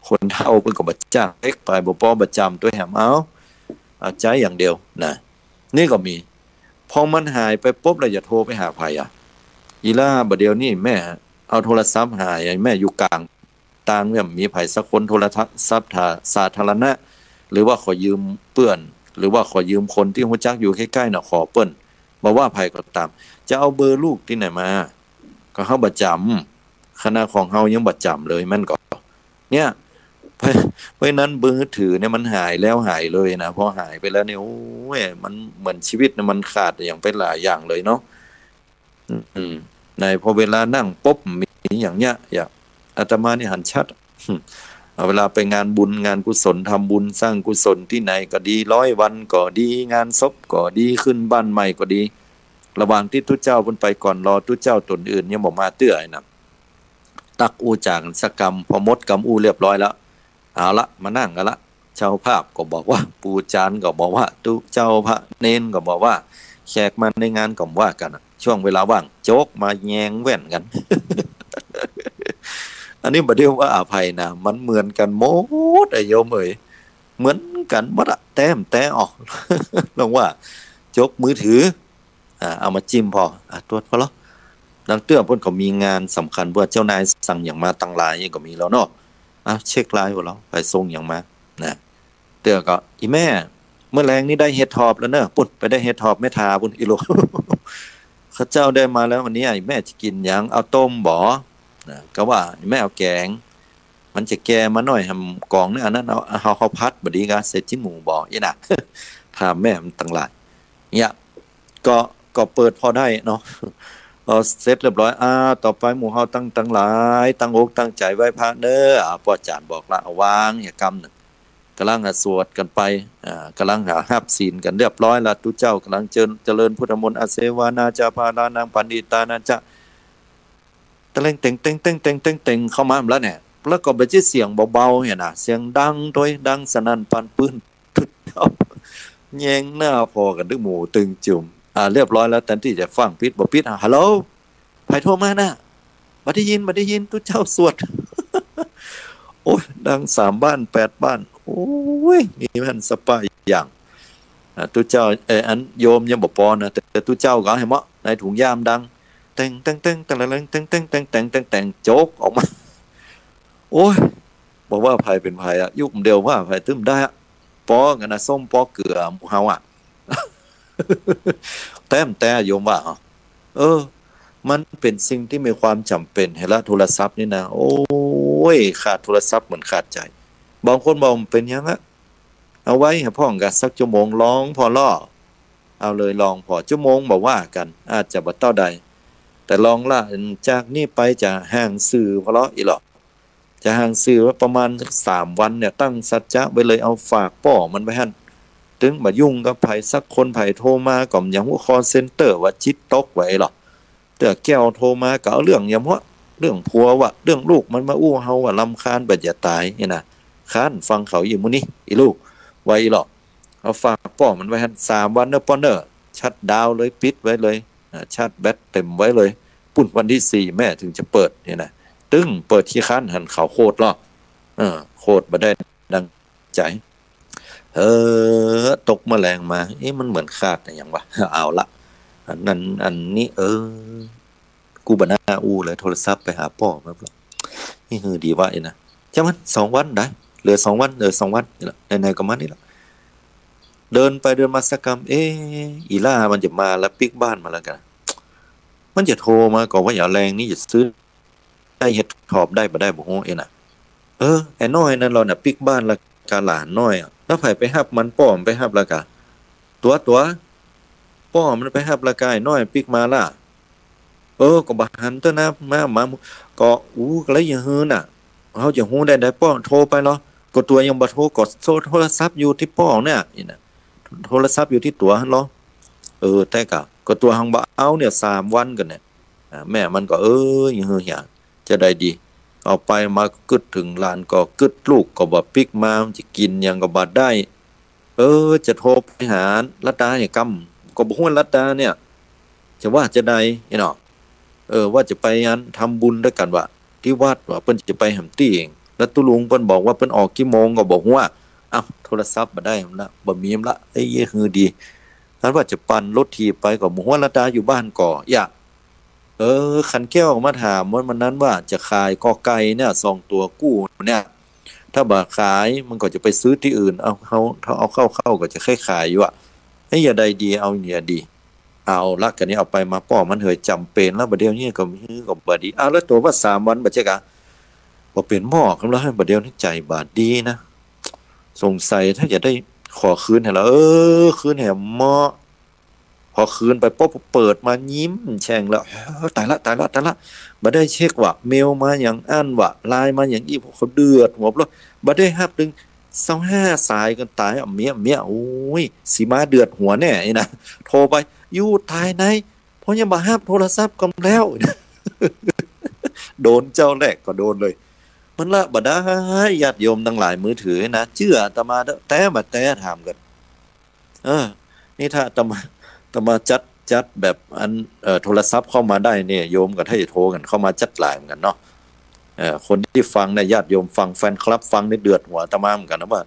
คนเฒ่าเปิ้นก็บ่จ้างเต๊กไป บ่ปอบ่จำ ตวยแหม เอา เอาใจ๊อย่างเดียวนะ นี่ก็มี พอมันหายไปปุ๊บ แล้วจะโทรไปหาใผอะ อีหล้า บ่าเดี่ยวนี้แม่เอาโทรศัพท์หาย แม่อยู่ก๋างตาง แม่บ่มีใผสักคน โทรศัพท์สาธารณะ หรือว่าขอยืมเปื้อน หรือว่าขอยืมคนตี้ฮู้จักอยู่ใก้ๆ น่ะ ขอเปิ้น บ่ว่าใผก็ต๋าม จะเอาเบอร์ลูกตี้ไหนมา ก็เฮาบ่จำ ขนาดของเฮายังบ่จำเลย แม่นก่อ เนี่ย เพราะ เพราะฉะนั้นมือถือเนี่ยมันหายแล้วหายเลยนะ พอหายไปแล้วเนี่ย โอ้ย มันเหมือนชีวิตเนี่ยมันขาดอะหยังไปหลายอย่างเลยเนาะ อืม ในพอเวลานั่งปุ๊บ มีอย่างเนี้ย อย่างอาตมานี่หันชัด เอาเวลาไปงานบุญงานกุศล ทำบุญสร้างกุศลตี้ไหนก็ดี ร้อยวันก็ดี งานศพก็ดี ขึ้นบ้านใหม่ก็ดี ระหว่างตี้ตุ๊เจ้าเปิ้นไปก่อน รอตุ๊เจ้าต๋นอื่นยังบ่มาเตื้อไอ้นั่น ตักอู้จ๋ากั๋นสักกำ พอหมดกำอู้เรียบร้อยแล้ว เอาละ มานั่งกั๋นละ เจ้าภาพก็บ่ว่า ปู่จารย์ก็บ่ว่า ตุ๊เจ้าพระเณรก็บ่ว่า แขกมาในงานก็บ่ว่ากั๋นอะ ช่วงเวลาว่าง โจ๊กมาแยงแว่นกั๋น อันนี้บ่ได้ว่าอภัยนะ มันเหมือนกั๋นหมดอะโยมเอ๋ย เหมือนกั๋นหมดอะ แต๊มแต๊ออก ลองว่า โจ๊กมือถือ อ่า เอามาจิ้มผ่อ อ่า ตรวจผ่อลอ ลางเตื้อเปิ้นก็มีงานสำคัญ เปื้อเจ้านายสั่งหยังมาตังหลาย หยังก็มีแล้วเนาะ อ่ะ เช็คไลน์ผ่อลอ ใผส่งหยังมา นะ เตื้อก็ อีแม่ เมื่อแลงนี้ได้เห็ดถอบแล้วเนอะ ปุ้น ไปได้เห็ดถอบแม่ทาปุ้น อีลูก เขาเจ้าได้มาแล้ววันนี้ อีแม่จะกิ๋นหยัง เอาต้มบ่ นะ ก็ว่า อีแม่เอาแก๋ง มันจะแก่มาหน้อย หำก๋องเนี่ย อันนั้นเอา เอา เอาผัดบ่ดีกา ใส่จิ๊กหมูบ่ อี้น่ะ ถามแม่มันตังหลาย เนี่ย ก็ ก็เปิดผ่อได้เนาะ เอาเสร็จเรียบร้อย อ่า ต่อไปหมู่เฮาตัง ตังหลาย ตั้งอกตั้งใจ๋ไหว้พระเน้อ อ่า ป้อจ๋ารย์บอกละ เอาวาง อย่ากำนึ่ง ก่ำลังหาสวดกั๋นไป อ่า ก่ำลังหาฮับศีลกั๋นเรียบร้อยละ ตุ๊เจ้าก่ำลังเจิญ เจริญพุทธมนต์ อาเสวานาจาพารานังปัณฑิตานาจะ ตะเล็งเต็งเต็งเต็งเต็งเต็งเต็งเข้ามาแล้วเนี่ย แล้วก็บ่ใจ้เสียงเบาๆ เนี่ยนะ เสียงดังโตย ดังสนั่นปานปืน ตึ๊ด แยงหน้าผ่อกั๋นตึงหมู่ตึงจุ่ม อ่า เรียบร้อยแล้ว แตนตี้จะฟั่งปิด บ่ปิด อ่ะ ฮัลโหล ใผโทรมาน่ะ บ่ได้ยิน บ่ได้ยิน ตุ๊เจ้าสวด โอ๊ย ดังสามบ้านแปดบ้าน โอ๊ย มีแม่นสะปะอย่าง อ่า ตุ๊เจ้า เอ่อ อันโยมยังบ่ปอนะ แต่ตุ๊เจ้าก็เห็นบ่ ในถุงย่ามดัง เต็งเต็งเต็งเต็งเต็งเต็งเต็งเต็งเต็งเต็ง โจ๊กออกมา โอ๊ย บ่ว่าใผเป๋นใผอะ ยุคเดียวว่าใผตึงได้อะ ปอกั๋นนะ ส้มปอเกือหมู่เฮาอะ แต๊มแต๊โยมว่า เออ มันเป๋นสิ่งตี้มีความจ๋ำเป๋น หั้นละ โทรศัพท์นี่นะ โอ๊ย ขาดโทรศัพท์เหมือนขาดใจ๋ บางคนบอกมันเป๋นหยังอะ เอาไว้หื้อพ่องกะสักจั่วโมง ลองผ่อลอ เอาเลย ลองผ่อจั่วโมงบ่ว่ากั๋น อาจจะบ่เต้าใด แต่ลองละ จากนี้ไปจะห่างสื่อผ่อลอ อีหลอ จะห่างสื่อไว้ประมาณสักสามวันเนี่ย ตั้งสัจจะไว้เลย เอาฝากป้อมันไว้หั้น ตึงบ่ายุ่งกับใผสักคน ใผโทรมาก็บ่าหยังฮู้ คอลเซ็นเตอร์ ว่าจิตตก ว่าอีหลอ เตื้อแก้วโทรมาก็เอาเรื่องหยังหั้ว เรื่องผัววะ เรื่องลูกมันมาอู้เฮา ว่ารำคาญปัญญาต๋ายนี่นะ ค้านฟังเขาอยู่มื้อนี้ อีลูก ว่าอีหลอ เอาฝากป้อมันไว้หั้น สามวันเน้อป้อเน้อ ชัตดาวน์เลย ปิดไว้เลย อ่า ชาร์จแบตเต็มไว้เลย ปุ้นวันตี้สี่แม่ถึงจะเปิดนี่นะ ตึงเปิดขี้คร้านหันเขาโคตรลอ เออ โคตรบ่ได้ดังใจ๋ เออ ตกเมื่อแลงมา เอ๊ะ มันเหมือนขาดอะหยังวะ เอาละ อันนั้น อันนี้ เออ กูบ่น่าอู้เลย โทรศัพท์ไปหาป้อมันละ นี่หื้อดีวะ อี้นะ จ้างมัน สองวันได้ เหลือสองวัน เหลือสองวัน นี่แหละ ไหนๆ ก็มานี่แหละ เดินไปเดินมาสักกำ เอ๊ะ อีหล้ามันจะมาละ ปิ๊กบ้านมาแล้วกา มันจะโทรมาก็ว่า อย่าแลงนี้จะซื้อ ได้เห็ดถอบได้บ่ได้บ่ฮู้ อี้นะ เออ ไอ้น้อยนั้นลอน่ะปิ๊กบ้านละกา หลานน้อยอะ แล้วใผไปฮับมัน ป้อมันไปฮับละกา ตั๋ว ตั๋ว ป้อมันไปฮับละกา ไอ้น้อยปิ๊กมาละ เออ ก็บ่หันเตื้อนะ มา มา ก็ อู้ ก็เลยอย่าหื้อน่ะ เฮาจะฮู้ได้ใด ป้อโทรไปลอ ก็ตั๋วยังบ่โทร ก็โทร โทรศัพท์อยู่ตี้ป้อเนี่ย อี้นะ โทรศัพท์อยู่ตี้ตั๋วหั้นลอ เออ แต่กา ก็ตั๋วหังบ่เอาเนี่ย สามวันกั๋นเนี่ย อ่า แม่มันก็ เออ อย่าหื้อเหีย จะได้ดี เอาไปมาก็กึ๊ดเถิงหลาน ก็กึ๊ดลูกก็บ่ปิ๊กมา มันจะกิ๋นหยังก็บ่ได้ เออ จะโทรไปหาลัดดาเนี่ยกำ ก็บ่ฮู้ลัดดาเนี่ย จะว่าจาใด เนาะ เออ ว่าจะไปอันทำบุญตวยกั๋นวะ ตี้วัดวะ เปิ้นจะไปแหมตี้เอง แล้วตุ๊ลุงเปิ้นบอกว่าเปิ้นออกกี่โมงก็บ่ฮู้ อ้าว โทรศัพท์บ่ได้ละ บ่มีละ เอ้ย หื้อดี อันว่าจะปั่นรถถีบไปก็บ่ฮู้ ละต๋าอยู่บ้านก่อ อย่า เออ ขันแก้วมาถามวันนั้นว่าจะขายกอไก่เนี่ย สองตั๋วกู้เนี่ย ถ้าบ่ขายมันก็จะไปซื้อตี้อื่น เอา เอา ถ้าเอาเข้า เข้าก็จะขาย ขายอยู่อะ เฮ้ย อย่าใดดี เอาเนี่ยดี เอาละ กั๋นนี้เอาไปมาป้อมันเหยจ๋ำเป๋นแล้ว บ่าเดี่ยวนี้ก็หื้อก็บ่ดี อ้าว แล้วตั๋วว่าสามวันบ่ใจ้กา บ่เป๋นหม้อคำละ บ่าเดี่ยวนี้ใจ๋บ่ดีนะ สงสัยถ้าจะได้ขอคืนแหมละ เออ คืนแหมเหมาะ พอคืนไปปุ๊บ เปิดมายิ้มแฉ่งแล้ว เออ ต๋ายละ ต๋ายละ ต๋ายละ บ่ได้เช็คว่าเมลมาหยังอั้น ว่าไลน์มาหยังอี้ เขาเดือดหัว บ่ได้ฮับตึงซาวห้าสายกั๋น ต๋ายอะ เมีย เมีย โอ้ย สิมาเดือดหัวแน่นี่นะ โทรไป อยู่ต๋ายไหน เพราะยังบ่ฮับโทรศัพท์กั๋นแล้ว โดนเจ้าแรกก็โดนเลย มันละบ่ได้ ญาติโยมตังหลาย มือถือนะ เจื้ออาตมาเต๊อะ แต๊บ่แต๊ ถามกั๋น เออ นี่ถ้าอาตมา อาตมาจัด จัดแบบอัน เอ่อ โทรศัพท์เข้ามาได้เนี่ย โยมก็ถ้าจะโทรกั๋นเข้ามาจัดหลายเหมือนกั๋นเนาะ เอ่อ คนตี้ฟังเนี่ย ญาติโยมฟัง แฟนคลับฟังนี่เดือดหัวอาตมาเหมือนกั๋นนะ ว่า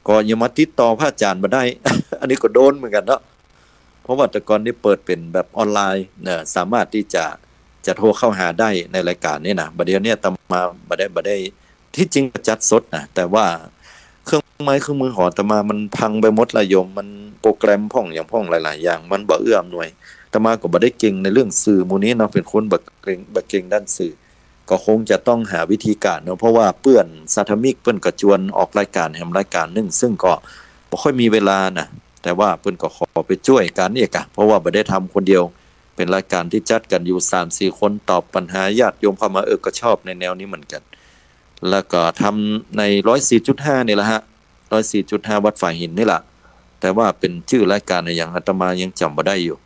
ก็อย่ามาติดต่อพระอาจ๋ารย์บ่ได้ อันนี้ก็โดนเหมือนกั๋นเนาะ เพราะว่าแต่ก่อนนี่เปิดเป๋นแบบออนไลน์นะ สามารถตี้จะ จะโทรเข้าหาได้ในรายการนี่นะ บ่าเดี่ยวนี้อาตมาบ่ได้ บ่ได้ ตี้จริงก็จัดสดนะ แต่ว่าเครื่องไม้เครื่องมือของอาตมามันพังไปหมดละโยม มันโปรแกรมพ่องหยังพ่องหลายๆ อย่าง มันบ่เอื้ออำนวย อาตมาก็บ่ได้เก่งในเรื่องสื่อหมู่นี้เนาะ เป๋นคนบ่เก่ง บ่เก่งด้านสื่อ ก็คงจะต้องหาวิธีก๋านเนาะ เพราะว่าเปื้อนสาธมิกเปิ้นก็จวนออกรายก๋านแหมรายก๋านนึ่ง ซึ่งก็บ่ค่อยมีเวลานะ แต่ว่าเปิ้นก็ขอไปจ้วยกั๋นเอกอะ เพราะว่าบ่ได้ทำคนเดียว เป๋นรายก๋านตี้จัดกั๋นอยู่สามสี่คน ตอบปัญหาญาติโยมเข้ามา เออ ก็ชอบในแนวนี้เหมือนกั๋น แล้วก็ทำในร้อยสี่จุดห้านี่แหละฮะ ร้อยสี่จุดห้า วัดฝายหินนี่แหละ แต่ว่าเป๋นจื้อรายก๋านอะหยัง อาตมายังจ๋ำบ่ได้อยู่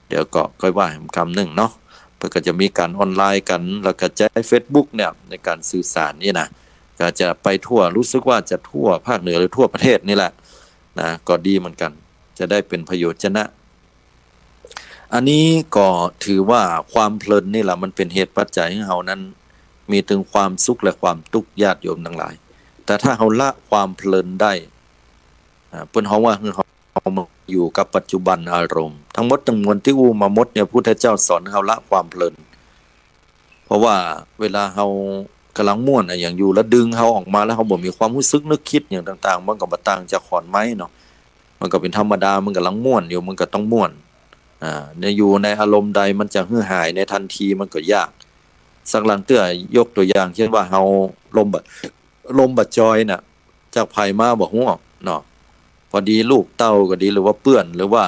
เดี๋ยวก็ค่อยว่าแหมกำนึ่งเนาะ เปิ้นก็จะมีก๋านออนไลน์กั๋น แล้วก็ใจ๊เฟซบุ๊กเนี่ยในก๋านสื่อสารนี่นะ ก็จะไปทั่ว รู้สึกว่าจะทั่วภาคเหนือหรือทั่วประเทศนี่แหละนะ ก็ดีเหมือนกั๋น จะได้เป๋นประโยชน์จะนะ อันนี้ก็ถือว่าความเพลินนี่แหละ มันเป๋นเหตุปัจจัยหื้อเฮานั้น มีตึงความสุขและความตุ๊กข์ ญาติโยมตังหลาย แต่ถ้าเฮาละความเพลินได้ อ่า เปิ้นฮ้องว่าหื้อเฮามาอยู่กับปัจจุบันอารมณ์ ตังหมดตังมวลตี้อู้มาหมดเนี่ย พุทธเจ้าสอนหื้อเฮาละความเพลิน เพราะว่าเวลาเฮาก่ำลังม่วนอะหยังอยู่ แล้วดึงเฮาออกมา แล้วเฮาบ่มีความฮู้สึกนึกกึ๊ดหยังต่างๆ มันก็บ่ต่างจากขอนไม้เนาะ มันก็เป๋นธรรมดา มันก่ำลังม่วนอยู่ มันก็ต้องม่วน อ่า ใน อยู่ในอารมณ์ใดมันจะหื้อหายในทันทีมันก็ยาก สักหลังเตื้อ ยกตั๋วอย่างเช่นว่าเฮาลมบ่ ลมบ่จอยน่ะ จากใผมาบ่ฮู้เนาะ พอดีลูกเต้าก็ดี หรือว่าเปื้อน หรือว่า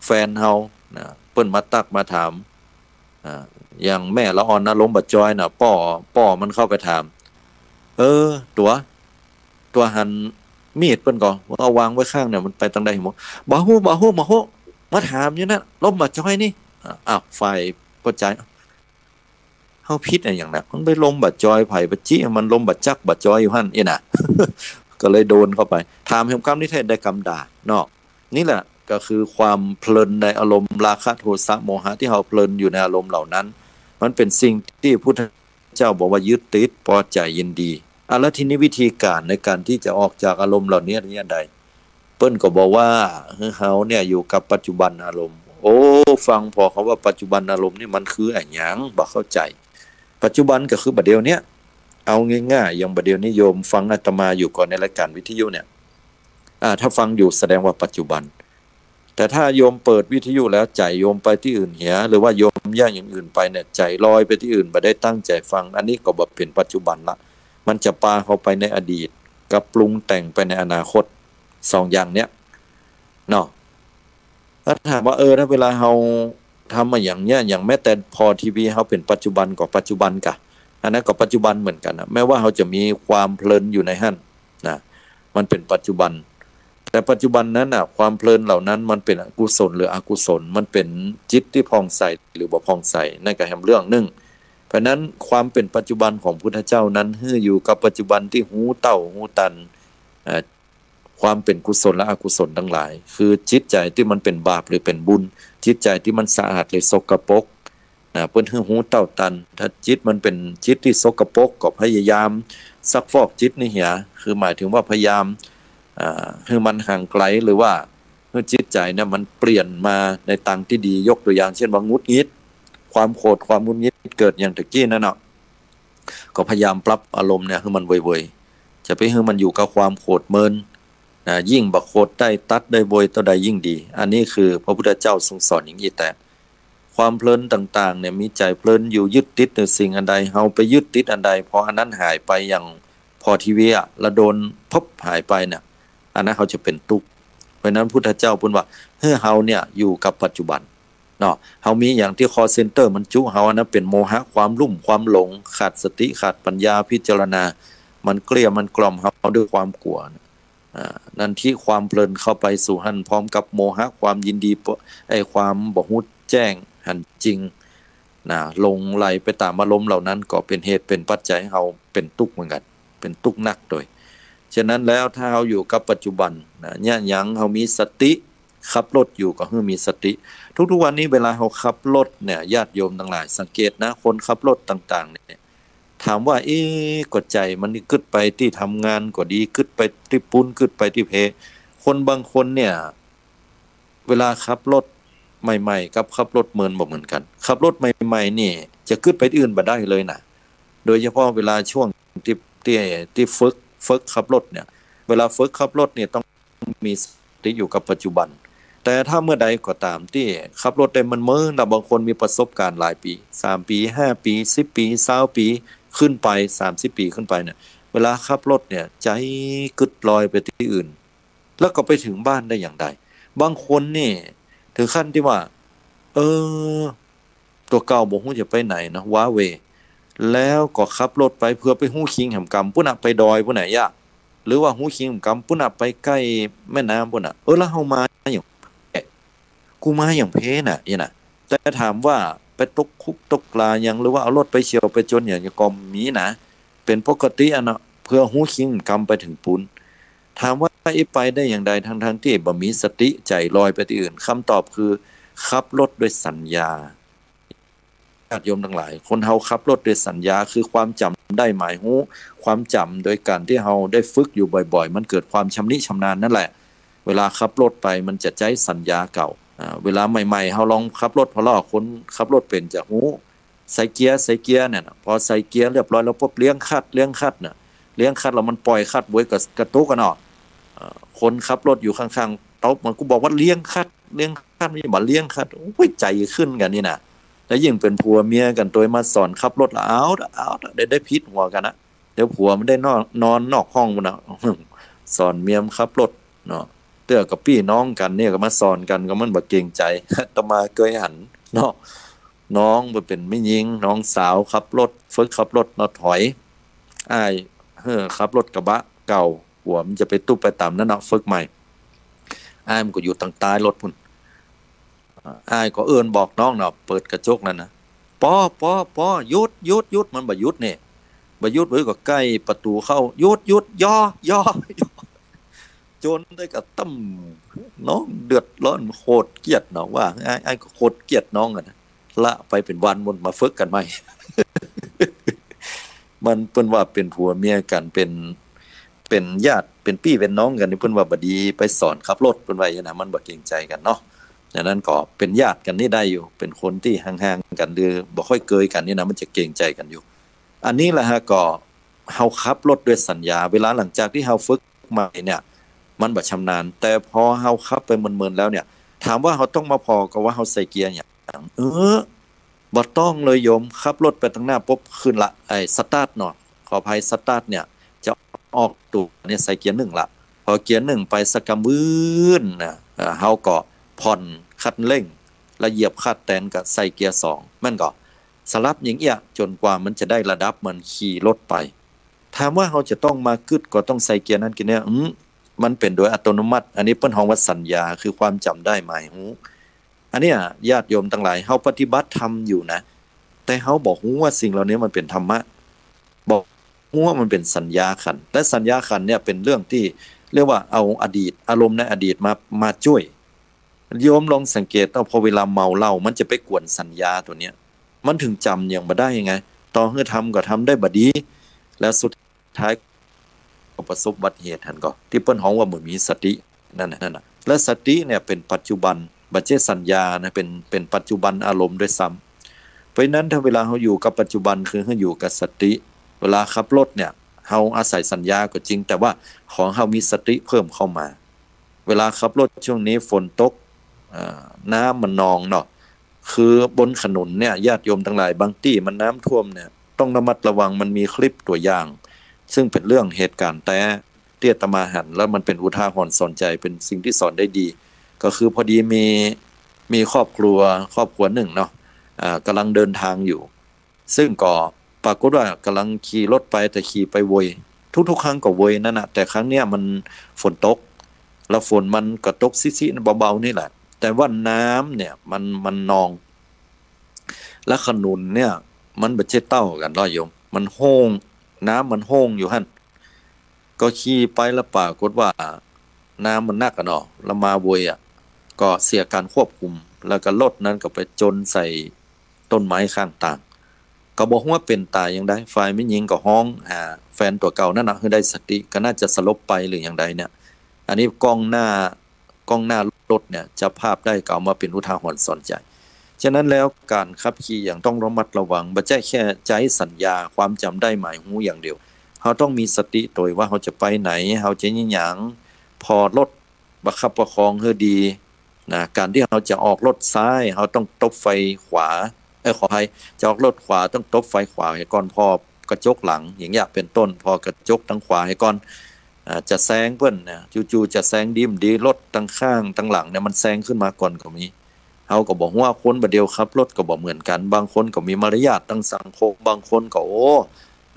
แฟนเฮานะ เปิ้นมาตั๊กมาถาม อ่า อย่างแม่ละอ่อนนะ ลมบ่จอยน่ะ ป้อ ป้อมันเข้าไปถาม เออ ตั๋ว ตั๋วหันมีดเปิ้นก่อ เอาวางไว้ข้างเนี่ย มันไปตางใดหมด บ่ฮู้ บ่ฮู้ บ่ฮู้ มาถามอยู่นั่น ลมบ่จอยนี่ อ่า อ้าว ฝ่ายป้อจาย เฮาผิดอะหยังนะ มันไปลมบ่จอยใผ บ่จิ มันลมบ่จักบ่จอยอยู่หั้นเอ้ยนะ ก็เลยโดนเข้าไป ถามแหมกำนี้แท้ได้กำด่าเนาะ นี่แหละก็คือความเพลินในอารมณ์ราคะโทสะโมหะ ที่เฮาเพลินอยู่ในอารมณ์เหล่านั้น มันเป๋นสิ่งที่พุทธเจ้าบอกว่ายึดติดพอใจยินดี อ่ะ แล้วทีนี้วิธีการในการที่จะออกจากอารมณ์เหล่านี้เนี่ยใด เปิ้นก็บอกว่าหื้อเฮาเนี่ยอยู่กับปัจจุบันอารมณ์ โอ้ ฟังผ่อคำว่าปัจจุบันอารมณ์นี่มันคืออะหยัง บ่เข้าใจ๋ ปัจจุบันก็คือบ่าเดี่ยวเนี้ย เอาง่ายๆ อย่างบ่าเดี่ยวนี้โยมฟังอาตมาอยู่ก่อในรายการวิทยุเนี่ย อ่า ถ้าฟังอยู่แสดงว่าปัจจุบัน แต่ถ้าโยมเปิดวิทยุแล้วใจ๋โยมไปตี้อื่นเหีย หรือว่าโยมย้ายอย่างอื่นไปเนี่ย ใจ๋ลอยไปตี้อื่น บ่ได้ตั้งใจ๋ฟัง อันนี้ก็บ่เป๋นปัจจุบันละ มันจะปาเฮาไปในอดีต กับปรุงแต่งไปในอนาคต สองอย่างเนี้ยเนาะ ถ้าถามว่า เออ ถ้าเวลาเฮาทำอะหยังเนี้ย อย่างแม้แต่ผ่อทีวี เฮาเป๋นปัจจุบันก็ปัจจุบันกะ อันนั้นก็ปัจจุบันเหมือนกั๋นนะ แม้ว่าเฮาจะมีความเพลินอยู่ในหั้นนะ มันเป๋นปัจจุบัน แต่ปัจจุบันนั้นน่ะ ความเพลินเหล่านั้นมันเป๋นกุศลหรืออกุศล มันเป๋นจิตที่ผ่องใสหรือบ่ผ่องใส นั่นก็แหมเรื่องนึ่ง เพราะฉะนั้นความเป๋นปัจจุบันของพุทธเจ้านั้น หื้ออยู่กับปัจจุบันตี้ฮู้เต้าฮู้ตัน เอ่อ ความเป๋นกุศลและอกุศลตังหลาย คือจิตใจ๋ตี้มันเป๋นบาปหรือเป๋นบุญ จิตใจ๋ตี้มันสะอาดหรือสกปรก นะ เปิ้นหื้อฮู้เต้าตัน ถ้าจิตมันเป๋นจิตตี้สกปรก ก็พยายามซักฟอกจิตนี่เหีย คือหมายถึงว่าพยายาม อ่า หื้อมันห่างไกล หรือว่าหื้อจิตใจ๋เนี่ยมันเปลี่ยนมาในตางตี้ดี ยกตั๋วอย่างเจ้นว่าหงุดหงิด ความโขด ความหงุดหงิดเกิดอย่างตะกี้นั่นน่ะ ก็พยายามปรับอารมณ์เนี่ยหื้อมันเวยๆ จะไปหื้อมันอยู่กับความโขดเมิน นะ ยิ่งบ่โขดได้ ตัดได้ เวยเต้าใดยิ่งดี อันนี้คือพระพุทธเจ้าทรงสอนอย่างอี้แต๊ ความเพลินต่างๆ เนี่ย มีใจ๋เพลินอยู่ ยึดติดในสิ่งอันใด เฮาไปยึดติดอันใด พออันนั้นหายไปอย่างผ่อทีวีอะ แล้วโดนปุ๊บหายไปเนี่ย อันนั้นเฮาจะเป๋นตุ๊กข์ เพราะฉะนั้นพุทธเจ้าเปิ้นว่า หื้อเฮาเนี่ยอยู่กับปัจจุบันเนาะ เฮามีอย่างตี้ call center มันจุเฮา อันนั้นเป๋นโมหะ ความลุ่ม ความหลง ขาดสติ ขาดปัญญาพิจารณา มันเกลี้ย มันกล่อมเฮาด้วยความกั๋ว อ่า นันทิ ความเพลินเข้าไปสู่หั้น พร้อมกับโมหะ ความยินดี ไอ้ความบ่ฮู้แจ้งหันจริง นะ หลงใหลไปต๋ามอารมณ์เหล่านั้น ก็เป๋นเหตุเป๋นปัจจัยหื้อเฮาเป๋นตุ๊กข์เหมือนกั๋น เป๋นตุ๊กข์นักโดย ฉะนั้นแล้วถ้าเฮาอยู่กับปัจจุบัน นะ เนี่ย อย่างเฮามีสติ ขับรถอยู่ก็หื้อมีสติ ทุกๆ วันนี้เวลาเฮาขับรถเนี่ย ญาติโยมตังหลายสังเกตนะ คนขับรถต่างๆ เนี่ย ถามว่า เอ๊ะ ก็ใจ๋มันกึ๊ดไปตี้ทำงานก็ดี กึ๊ดไปตี้ปู๊น กึ๊ดไปตี้เพ คนบางคนเนี่ย เวลาขับรถใหม่ๆ กับขับรถเมินบ่เหมือนกั๋น ขับรถใหม่ๆ นี่จะกึ๊ดไปตี้อื่นบ่ได้เลยนะ โดยเฉพาะเวลาช่วงตี้ ตี้ ตี้ฝึก ฝึกขับรถเนี่ย เวลาฝึกขับรถเนี่ยต้องมีสติอยู่กับปัจจุบัน แต่ถ้าเมื่อใดก็ต๋ามตี้ขับรถได้เมินๆ แล้วบางคนมีประสบการณ์หลายปี๋ สามปี๋ ห้าปี๋ สิบปี๋ ซาวปี๋ขึ้นไป สามสิบปี๋ขึ้นไปเนี่ย เวลาขับรถเนี่ย ใจ๋กึ๊ดลอยไปตี้อื่น แล้วก็ไปเถิงบ้านได้อย่างใด บางคนนี่เถิงขั้นตี้ว่า เออ ตั๋วเก่าบ่ฮู้จะไปไหนนะ ว้าเหว่ แล้วก็ขับรถไปเพื่อไปฮู้คิงแหมกำปู๊นน่ะ ไปดอยปู๊นน่ะยะ หรือว่าฮู้คิงแหมกำปู๊นน่ะ ไปใก้แม่น้ำปู๊นน่ะ เออ แล้วเฮามาอย่าง กูมาอย่างเพน่ะ อี้น่ะ แต่ถามว่าไปตกคุกตกตาหยัง หรือว่าเอารถไปเฉี่ยวไปจนหยัง ก็บ่มีนะ เป๋นปกติอะเนาะ เพื่อฮู้คิงแหมกำไปเถิงปู๊น ถามว่าอี้ไปได้อย่างใด ทั้งๆ ตี้บ่มีสติ ใจ๋ลอยไปตี้อื่น คำตอบคือ ขับรถด้วยสัญญา ญาติโยมตังหลาย คนเฮาขับรถด้วยสัญญา คือความจ๋ำได้หมายฮู้ ความจ๋ำโดยก๋านตี้เฮาได้ฝึกอยู่บ่อยๆ มันเกิดความชำนิชำนาญนั่นแหละ เวลาขับรถไปมันจะใจ๊สัญญาเก่า อ่า เวลาใหม่ๆ เฮาลองขับรถ เพราะว่าคนขับรถเป๋นจะฮู้ ใส่เกียร์ ใส่เกียร์เนี่ยนะ พอใส่เกียร์เรียบร้อยแล้วปุ๊บ เลี้ยงคลัตช์ เลี้ยงคลัตช์น่ะ เลี้ยงคลัตช์แล้วมันป่อยคลัตช์ เว้ย ก็กระตุกอะเนาะ เอ่อ คนขับรถอยู่ข้างๆ ตบมัน กูบอกว่าเลี้ยงคลัตช์ เลี้ยงคลัตช์ ไม่ใช่บอกเลี้ยงคลัตช์ โอ้ย ใจ๋ขึ้นกั๋นนี่นะ แล้วยิ่งเป๋นผัวเมียกั๋น โตยมาสอนขับรถละ เอา เอา ได้ ได้ผิดหัวกั๋นนะ เดี๋ยวผัวมันได้นอน นอนนอกห้องปู๊นน่ะ สอนเมียมันขับรถเนาะ เตื้อกับปี้น้องกั๋นเนี่ยก็มาสอนกั๋น ก็มันบ่เกรงใจ๋ อาตมาเกยหันเนาะ น้องมันเป๋นแม่ญิง น้องสาวขับรถ ฝึกขับรถเนาะ ถอย อ้าย เฮ้อ ขับรถกระบะเก่า หัวมันจะไปตุ๊บไปต๋ามนั่นเนาะ ฝึกใหม่ อ้ายมันก็อยู่ตางใต้รถปู๊น อ่า อ้ายก็เอิ้นบอกน้องเนาะ เปิดกระจกนั่นนะ ปอ ปอ ปอ หยุด หยุด หยุด มันบ่หยุดนี่ บ่หยุด เว้ย ก็ใก้ประตู๋เข้า หยุด หยุด ยอ ยอ ยอ จนได้กระตั้ม น้องเดือดร้อน โขดเกลียดเนาะ ว่า อ้าย อ้ายก็โขดเกลียดน้องอะนะ ละไปเป๋นวัน มันมาฝึกกั๋นใหม่ มันเปิ้นว่าเป๋นผัวเมียกั๋น เป๋น เป๋นญาติ เป๋นปี้เป๋นน้องกั๋นนี่ เปิ้นว่าบ่ดี ไปสอนขับรถ เปิ้นว่าอย่างนั้นนะ มันบ่เกรงใจ๋กั๋นเนาะ อย่างนั้นก็เป๋นญาติกั๋นนี่ได้อยู่ เป๋นคนตี้ห่างๆ กั๋น หรือบ่ค่อยเกยกั๋นนี่นะ มันจะเกรงใจ๋กั๋นอยู่ อันนี้แหละฮะ ก็เฮาขับรถด้วยสัญญา เวลาหลังจากตี้เฮาฝึกใหม่เนี่ย มันบ่ชำนาญ แต่พอเฮาขับไปเมินๆ แล้วเนี่ย ถามว่าเฮาต้องมาผ่อก็ว่าเฮาใส่เกียร์หยัง เออ บ่ต้องเลยโยม ขับรถไปตางหน้าปุ๊บ ขึ้นละ ไอ้สตาร์ทเนาะ ขออภัย สตาร์ทเนี่ย จะออกตั๋วเนี่ย ใส่เกียร์หนึ่งละ พอเกียร์หนึ่งไปสักกำวื้นนะ เอ่อ เฮาก็ผ่อนคันเร่ง แล้วเหยียบคลัตช์แตนก็ใส่เกียร์สอง มันก็สลับอย่างเอี้ย จ๋นกว่ามันจะได้ระดับ มันขี่รถไป ถามว่าเฮาจะต้องมากึ๊ดก็ต้องใส่เกียร์นั้นเกียร์นี้ อืม มันเป๋นโดยอัตโนมัติ อันนี้เปิ้นฮ้องว่าสัญญา คือความจ๋ำได้หมายฮู้ อันเนี้ย ญาติโยมตังหลาย เฮาปฏิบัติธรรมอยู่นะ แต่เฮาบ่ฮู้ว่าสิ่งเหล่านี้มันเป๋นธรรมะ บ่ฮู้ว่ามันเป๋นสัญญาขันธ์ และสัญญาขันธ์เนี่ยเป๋นเรื่องตี้ เรียกว่าเอาอดีต อารมณ์ในอดีตมา มาจ้วย โยมลองสังเกตเอา พอเวลาเมาเหล้า มันจะไปกวนสัญญาตั๋วเนี้ย มันถึงจ๋ำอย่างบ่ได้ไง ต่อหื้อทำก็ทำได้บ่ดี แล้วสุดท้ายก็ประสบอุบัติเหตุหั้นก่อ ตี้เปิ้นฮ้องว่าบ่มีสติ นั่นน่ะ นั่นน่ะ และสติเนี่ยเป๋นปัจจุบัน บ่ใจ้สัญญานะ เป๋น เป๋นปัจจุบันอารมณ์ด้วยซ้ำ เพราะฉะนั้นถ้าเวลาเฮาอยู่กับปัจจุบัน คือเฮาอยู่กับสติ เวลาขับรถเนี่ย เฮาอาศัยสัญญาก็จริง แต่ว่าขอเฮามีสติเพิ่มเข้ามา เวลาขับรถช่วงนี้ฝนตก เอ่อ น้ำมันนองเนาะ คือบนถนนเนี่ย ญาติโยมตังหลาย บางตี้มันน้ำท่วมเนี่ย ต้องระมัดระวัง มันมีคลิปตั๋วอย่าง ซึ่งเป๋นเรื่องเหตุก๋ารณ์แต๊ ตี้อาตมาหันแล้วมันเป๋นอุทาหรณ์สอนใจ๋ เป๋นสิ่งตี้สอนได้ดี ก็คือพอดีมี มีครอบครัว ครอบครัวนึ่งเนาะ อ่า ก่ำลังเดินตางอยู่ ซึ่งก็ปรากฏว่าก่ำลังขี่รถไป แต่ขี่ไปเวย ทุกๆ ครั้งก็เวยนั่นน่ะ แต่ครั้งเนี้ยมันฝนตก แล้วฝนมันก็ตกซิๆ เบาๆ นี่แหละ แต่ว่าน้ำเนี่ยมัน มันนอง แล้วถนนเนี่ยมันบ่ใจ้เต้ากั๋นเนาะโยม มันโฮ่ง น้ำมันโฮ่งอยู่หั้น ก็ขี่ไปแล้วปรากฏว่าน้ำมันหนักอะเนาะ แล้วมาเวยอะ ก็เสียก๋านควบคุม แล้วก็รถนั้นก็ไปจนใส่ต้นไม้ข้างตาง ก็บ่ฮู้ว่าเป๋นต๋ายอย่างใด ฝ่ายแม่ญิงก็ฮ้องหาแฟนตั๋วเก่านั่นน่ะ หื้อได้สติ ก็น่าจะสลบไปหรืออย่างใดเนี่ย อันนี้กล้องหน้า กล้องหน้ารถเนี่ยจับภาพได้ ก็เอามาเป๋นอุทาหรณ์สอนใจ๋ ฉะนั้นแล้วก๋านขับขี่อย่างต้องระมัดระวัง บ่ใจ้แค่ใจ๊สัญญา ความจ๋ำได้หมายฮู้อย่างเดียว เฮาต้องมีสติตวยว่าเฮาจะไปไหน เฮาจะเยียะหยัง ผ่อรถ ประคับประคองหื้อดีนะ ก๋านตี้เฮาจะออกรถซ้าย เฮาต้องตบไฟขวา เอ้ย ขออภัย จะออกรถขวาต้องตบไฟขวาหื้อก่อน ผ่อกระจกหลัง อย่างเงี้ยเป๋นต้น ผ่อกระจกตางขวาหื้อก่อน อ่า จะแซงเปิ้นนะ จู่ๆ จะแซงดีบ่ดี รถตางข้างตางหลังเนี่ยมันแซงขึ้นมาก่อนก็มี เฮาก็บ่ฮู้ว่าคนบ่าเดี่ยวขับรถก็บ่เหมือนกั๋น บางคนก็มีมารยาทตางสังคม บางคนก็ โอ้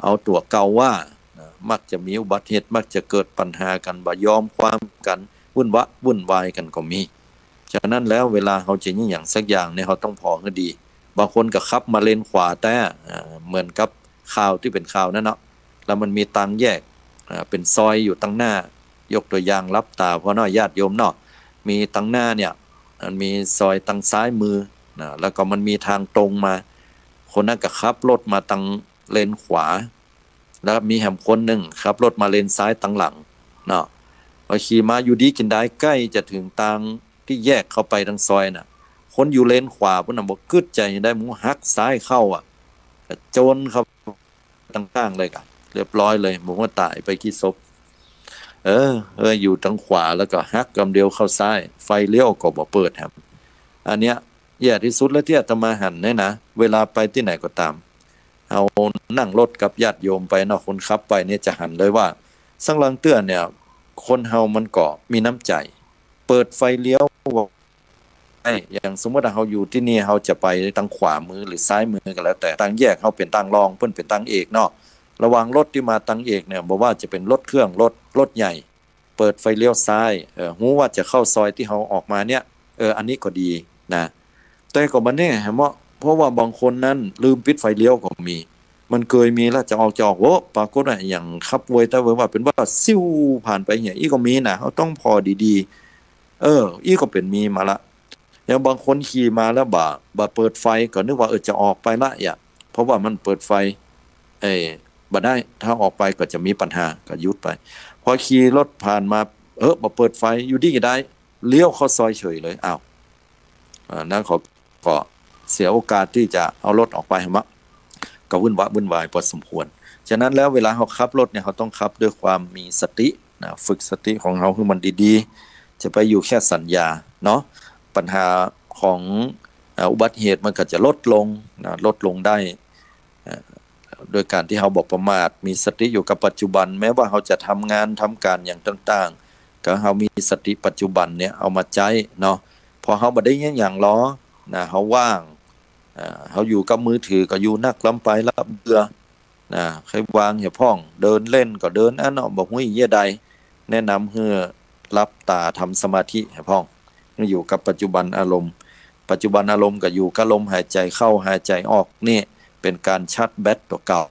เอาตั๋วเก่าว่านะ มักจะมีอุบัติเหตุ มักจะเกิดปัญหากั๋น บ่ยอมความกั๋น วุ่นวะ วุ่นวายกั๋นก็มี ฉะนั้นแล้วเวลาเฮาจะเยียะหยังสักอย่างเนี่ย เฮาต้องผ่อหื้อดี บางคนก็ขับมาเลนขวาแต๊ อ่า เหมือนกับข่าวตี้เป๋นข่าวนั่นเนาะ แล้วมันมีตางแยก อ่า เป๋นซอยอยู่ตางหน้า ยกตั๋วอย่างหลับต๋าพ่องเนาะ ญาติโยมเนาะ มีตางหน้าเนี่ย มันมีซอยตางซ้ายมือนะ แล้วก็มันมีตางตรงมา คนนั้นก็ขับรถมาตางเลนขวา แล้วมีแหมคนนึ่งขับรถมาเลนซ้ายตางหลังเนาะ พอขี่มาอยู่ดีกินดายใก้จะเถิงตางตี้แยกเข้าไปตางซอยน่ะ คนอยู่เลนขวาปู้นน่ะบ่กึ๊ดใจ๋ได้ มันหักซ้ายเข้าอะ ก็จนเข้าตางข้างเลยกะ เรียบร้อยเลย บ่ฮู้ว่าต๋ายไปกี่ศพ เออ เออ อยู่ตางขวาแล้วก็หักกำเดียวเข้าซ้าย ไฟเลี้ยวก็บ่เปิดแหม อันเนี้ยแย่ตี้สุดแล้วตี้อาตมาหันเนี่ยนะ เวลาไปตี้ไหนก็ต๋าม เฮานั่งรถกับญาติโยมไปเนาะ คนขับไปเนี่ยจะหันเลยว่า สักลางเตื้อเนี่ย คนเฮามันก็มีน้ำใจ๋ เปิดไฟเลี้ยวไว้ อย่างสมมุติว่าเฮาอยู่ตี้นี่ เฮาจะไปตางขวามือหรือซ้ายมือก็แล้วแต่ ตางแยกเฮาเป๋นตางรอง เปิ้นเป๋นตางเอกเนาะ ระหว่างรถตี้มาตางเอกเนี่ย บ่ว่าจะเป๋นรถเครื่อง รถ รถใหญ่ เปิดไฟเลี้ยวซ้าย เออ ฮู้ว่าจะเข้าซอยตี้เฮาออกมาเนี่ย เออ อันนี้ก็ดีนะ แต่ก็บ่แน่แหมเนาะ เพราะว่าบางคนนั้นลืมปิดไฟเลี้ยวก็มี มันเกยมีแล้ว จะออก จะออก โอ้ ปรากฏว่าอย่างขับเวยแต๊เวยว่า เป๋นว่าซิ่วผ่านไปเหีย อี้ก็มีนะ เฮาต้องผ่อดีๆ เออ อี้ก็เป๋นมีมาละ อย่างบางคนขี่มาแล้วบ่า บ่าเปิดไฟ ก็นึกว่า เออ จะออกไปละเหีย เพราะว่ามันเปิดไฟ เอ้ย บ่ได้ ถ้าออกไปก็จะมีปัญหา ก็หยุดไป พอขี่รถผ่านมา เออ บ่เปิดไฟ อยู่ดีกินดาย เลี้ยวเข้าซอยเฉยเลย อ้าว อ่า นั้นเขาก็เสียโอกาสตี้จะเอารถออกไปแหมเนาะ ก็วุ่นวะวุ่นวายพอสมควร ฉะนั้นแล้วเวลาเฮาขับรถเนี่ย เฮาต้องขับด้วยความมีสตินะ ฝึกสติของเฮาหื้อมันดีๆ จะไปอยู่แค่สัญญาเนาะ ปัญหาของ เอ่อ อุบัติเหตุมันก็จะลดลงนะ ลดลงได้ เอ่อ โดยก๋านตี้เฮาบ่ประมาท มีสติอยู่กับปัจจุบัน แม้ว่าเฮาจะทำงานทำก๋านอย่างต่างๆ ก็เฮามีสติปัจจุบันเนี่ยเอามาใจ๊เนาะ พอเฮาบ่ได้เยียะหยังลอนะ เฮาว่าง อ่า เฮาอยู่กับมือถือก็อยู่นักล้ำไปละเบื่อ นะ ใค่วางเหียพ่อง เดินเล่นก็เดินอันเนาะ บ่ฮู้เยียะใด แนะนำหื้อหลับต๋าทำสมาธิเหียพ่อง หื้ออยู่กับปัจจุบันอารมณ์ ปัจจุบันอารมณ์ก็อยู่กับลมหายใจ๋เข้าหายใจ๋ออก นี่เป๋นก๋านชาร์จแบตตั๋วเก่า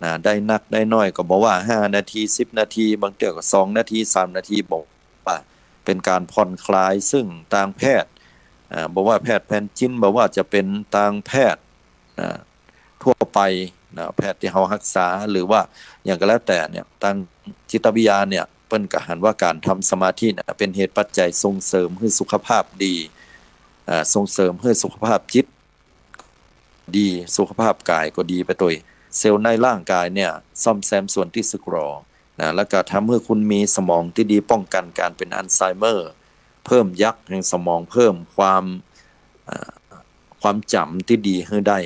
นะ ได้นักได้น้อยก็บ่ว่าห้านาที สิบนาที บางเตื้อก็สองนาที สามนาที บ่ว่า เป๋นก๋านผ่อนคลาย ซึ่งตางแพทย์ อ่า บ่ว่าแพทย์แผนจีน บ่ว่าจะเป๋นตางแพทย์ นะ ทั่วไป นะ แพทย์ตี้เฮาฮักษา หรือว่าหยังก็แล้วแต่เนี่ย ตางจิตวิทยาเนี่ย เปิ้นก็หันว่าก๋านทำสมาธิเนี่ย เป๋นเหตุปัจจัยส่งเสริมหื้อสุขภาพดี อ่า ส่งเสริมหื้อสุขภาพจิตดี สุขภาพก๋ายก็ดีไปตวย เซลล์ในร่างก๋ายเนี่ย ซ่อมแซมส่วนตี้สึกหรอ นะ แล้วก็ทำหื้อคุณมีสมองตี้ดี ป้องกั๋นก๋านเป๋นอัลไซเมอร์ เพิ่มยักษ์แห่งสมอง เพิ่มความ อ่า ความจ๋ำตี้ดีหื้อได้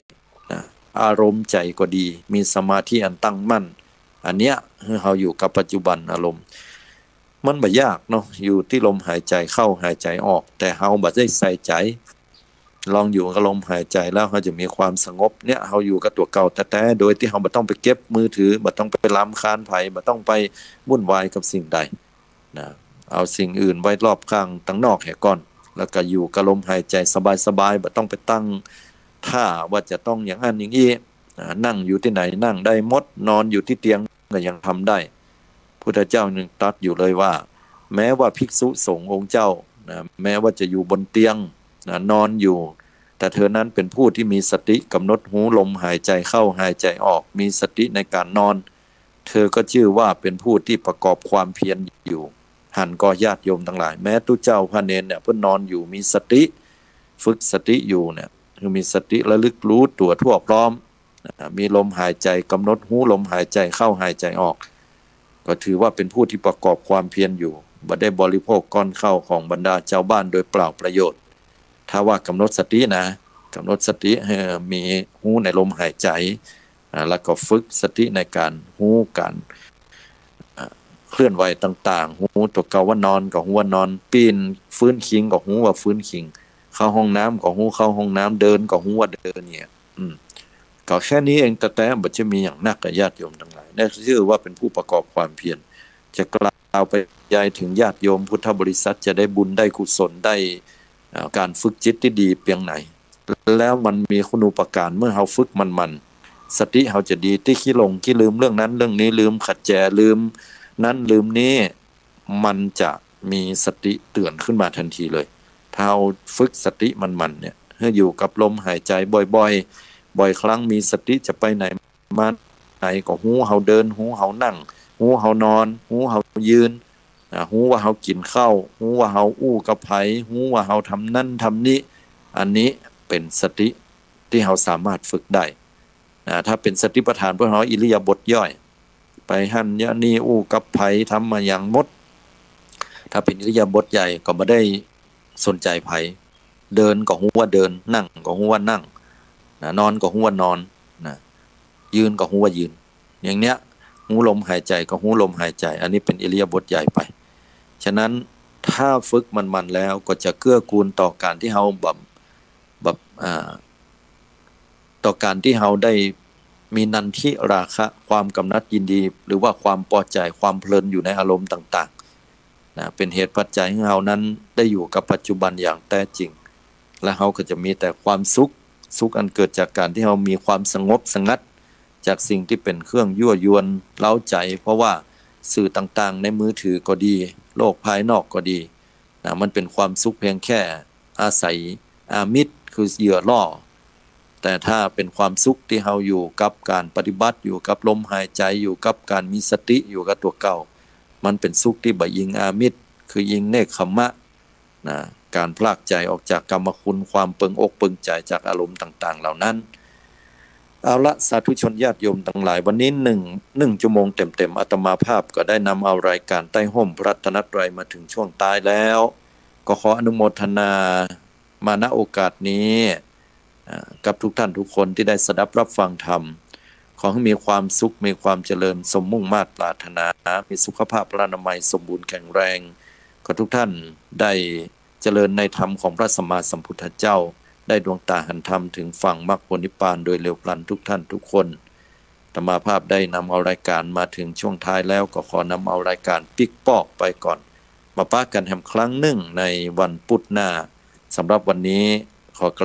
นะ อารมณ์ใจ๋ก็ดี มีสมาธิอันตั้งมั่น อันเนี้ย หื้อเฮาอยู่กับปัจจุบันอารมณ์ มันบ่ยากเนาะ อยู่ตี้ลมหายใจ๋เข้าหายใจ๋ออก แต่เฮาบ่ได้ใส่ใจ๋ ลองอยู่กับลมหายใจ๋แล้วเฮาจะมีความสงบ เนี่ย เฮาอยู่กับตั๋วเก่าแต๊ๆ โดยตี้เฮาบ่ต้องไปเก็บมือถือ บ่ต้องไปรำคาญใผ บ่ต้องไปวุ่นวายกับสิ่งใด นะ เอาสิ่งอื่นไว้รอบข้างตังนอกเหียก่อน แล้วก็อยู่กับลมหายใจ๋สบายๆ บ่ต้องไปตั้งท่าว่าจะต้องอย่างอั้นอย่างอี้ อ่า นั่งอยู่ตี้ไหนนั่งได้หมด นอนอยู่ตี้เตียงก็ยังทำได้ พุทธเจ้ายังตรัสอยู่เลยว่า แม้ว่าภิกษุสงฆ์องค์เจ้า นะ แม้ว่าจะอยู่บนเตียง นะ นอนอยู่ แต่เธอนั้นเป๋นผู้ตี้มีสติกำหนดฮู้ลมหายใจ๋เข้าหายใจ๋ออก มีสติในก๋านนอน เธอก็จื้อว่าเป๋นผู้ตี้ประกอบความเพียรอยู่ หันก่อญาติโยมตังหลาย แม้ตุ๊เจ้าพระเณรเนี่ย เปิ้นนอนอยู่มีสติ ฝึกสติอยู่เนี่ย คือมีสติระลึกรู้ตั๋วทั่วพร้อม อ่า มีลมหายใจ๋กำหนดฮู้ลมหายใจ๋เข้าหายใจ๋ออก ก็ถือว่าเป๋นผู้ตี้ประกอบความเพียรอยู่ บ่ได้บริโภคก้อนข้าวของบรรดาจาวบ้านโดยเปล่าประโยชน์ ถ้าว่ากำหนดสตินะ กำหนดสติหื้อมีฮู้ในลมหายใจ๋ อ่า แล้วก็ฝึกสติในก๋านฮู้ก๋าน อ่า เคลื่อนไหวต่างๆ ฮู้ตั๋วเก่าว่านอนก็ฮู้ว่านอน ปีนฟื้นคิงก็ฮู้ว่าฟื้นคิง เข้าห้องน้ำก็ฮู้เข้าห้องน้ำ เดินก็ฮู้ว่าเดินเนี่ย อืม ก็แค่นี้เอง แต๊ๆ บ่ใจ้มีหยังนักอะญาติโยมตังหลาย นี่จื้อว่าเป๋นผู้ประกอบความเพียร จะกล่าวไปยายถึงญาติโยมพุทธบริษัทจะได้บุญได้กุศลได้ อ่า ก๋านฝึกจิตตี้ดีเปียงไหน แล้วมันมีคุณูปการเมื่อเฮาฝึกมันๆ สติเฮาจะดี ตี้ขี้หลงขี้ลืมเรื่องนั้นเรื่องนี้ ลืมขัดแจ ลืมนั้นลืมนี้ มันจะมีสติเตือนขึ้นมาทันทีเลย ถ้าเฮาฝึกสติมันๆ เนี่ย หื้ออยู่กับลมหายใจ๋บ่อยๆ บ่อยครั้งมีสติจะไปไหนมาไหนก็ฮู้เฮาเดิน ฮู้เฮานั่ง ฮู้เฮานอน ฮู้เฮายืน นะ ฮู้ว่าเฮากิ๋นข้าว ฮู้ว่าเฮาอู้กับใผ ฮู้ว่าเฮาทำนั้นทำนี้ อันนี้เป๋นสติตี้เฮาสามารถฝึกได้ นะ ถ้าเป๋นสติปัฏฐานพวกเฮาอิริยาบถย่อย ไปหั้นยะนี่ อู้กับใผ ทำมาหยังหมด ถ้าเป๋นอิริยาบถใหญ่ก็บ่ได้สนใจ๋ใผ เดินก็ฮู้ว่าเดิน นั่งก็ฮู้ว่านั่ง นะ นอนก็ฮู้ว่านอน นะ ยืนก็ฮู้ว่ายืน อย่างเนี้ย ฮู้ลมหายใจ๋ก็ฮู้ลมหายใจ๋ อันนี้เป๋นอิริยาบถใหญ่ไป ฉะนั้นถ้าฝึกมันๆ แล้วก็จะเกื้อกูลต่อก๋านตี้เฮาแบบ แบบ อ่า ต่อก๋านตี้เฮาได้มีนันทิราคะ ความกำหนัดยินดี หรือว่าความปอใจ๋ ความเพลินอยู่ในอารมณ์ต่างๆ นะ เป๋นเหตุปัจจัยหื้อเฮานั้นได้อยู่กับปัจจุบันอย่างแต๊จริง และเฮาก็จะมีแต่ความสุข สุขอันเกิดจากก๋านตี้เฮามีความสงบสงัด จากสิ่งตี้เป๋นเครื่องยั่วยวนเร้าใจ๋ เพราะว่าสื่อต่างๆ ในมือถือก็ดี โลกภายนอกก็ดี นะ มันเป๋นความสุขเพียงแค่อาศัยอามิส คือเหยื่อล่อ แต่ถ้าเป๋นความสุขตี้เฮาอยู่กับก๋านปฏิบัติ อยู่กับลมหายใจ๋ อยู่กับก๋านมีสติ อยู่กับตั๋วเก่า มันเป๋นสุขตี้บ่อิงอามิส คืออิงเนกขัมมะ นะ ก๋านพรากใจ๋ออกจากกามคุณ ความเปิงอกเปิงใจ๋จากอารมณ์ต่างๆ เหล่านั้น เอาละ สาธุชนญาติโยมตังหลาย วันนี้หนึ่ง หนึ่งชั่วโมงเต็มๆ อาตมาภาพก็ได้นำเอารายการใต้ฮ่มพระรัตนตรัยมาถึงช่วงท้ายแล้ว ก็ขออนุโมทนามา ณ โอกาสนี้ อ่า กับทุกท่านทุกคนตี้ได้สดับรับฟังธรรม ขอหื้อมีความสุข มีความเจริญสมมุ่งมาดปรารถนา มีสุขภาพพลานามัยสมบูรณ์แข็งแรง ขอทุกท่านได้เจริญในธรรมของพระสัมมาสัมพุทธเจ้า ได้ดวงต๋าหันธรรมถึงฝั่งมรรคผลนิพพานโดยเร็วพลันทุกท่านทุกคน อาตมาภาพได้นำเอารายการมาถึงช่วงท้ายแล้ว ก็ขอนำเอารายการปิ๊กปอกไปก่อน มาปะกั๋นแหมครั้งนึ่งในวันพุธหน้า สำหรับวันนี้ขอกราบ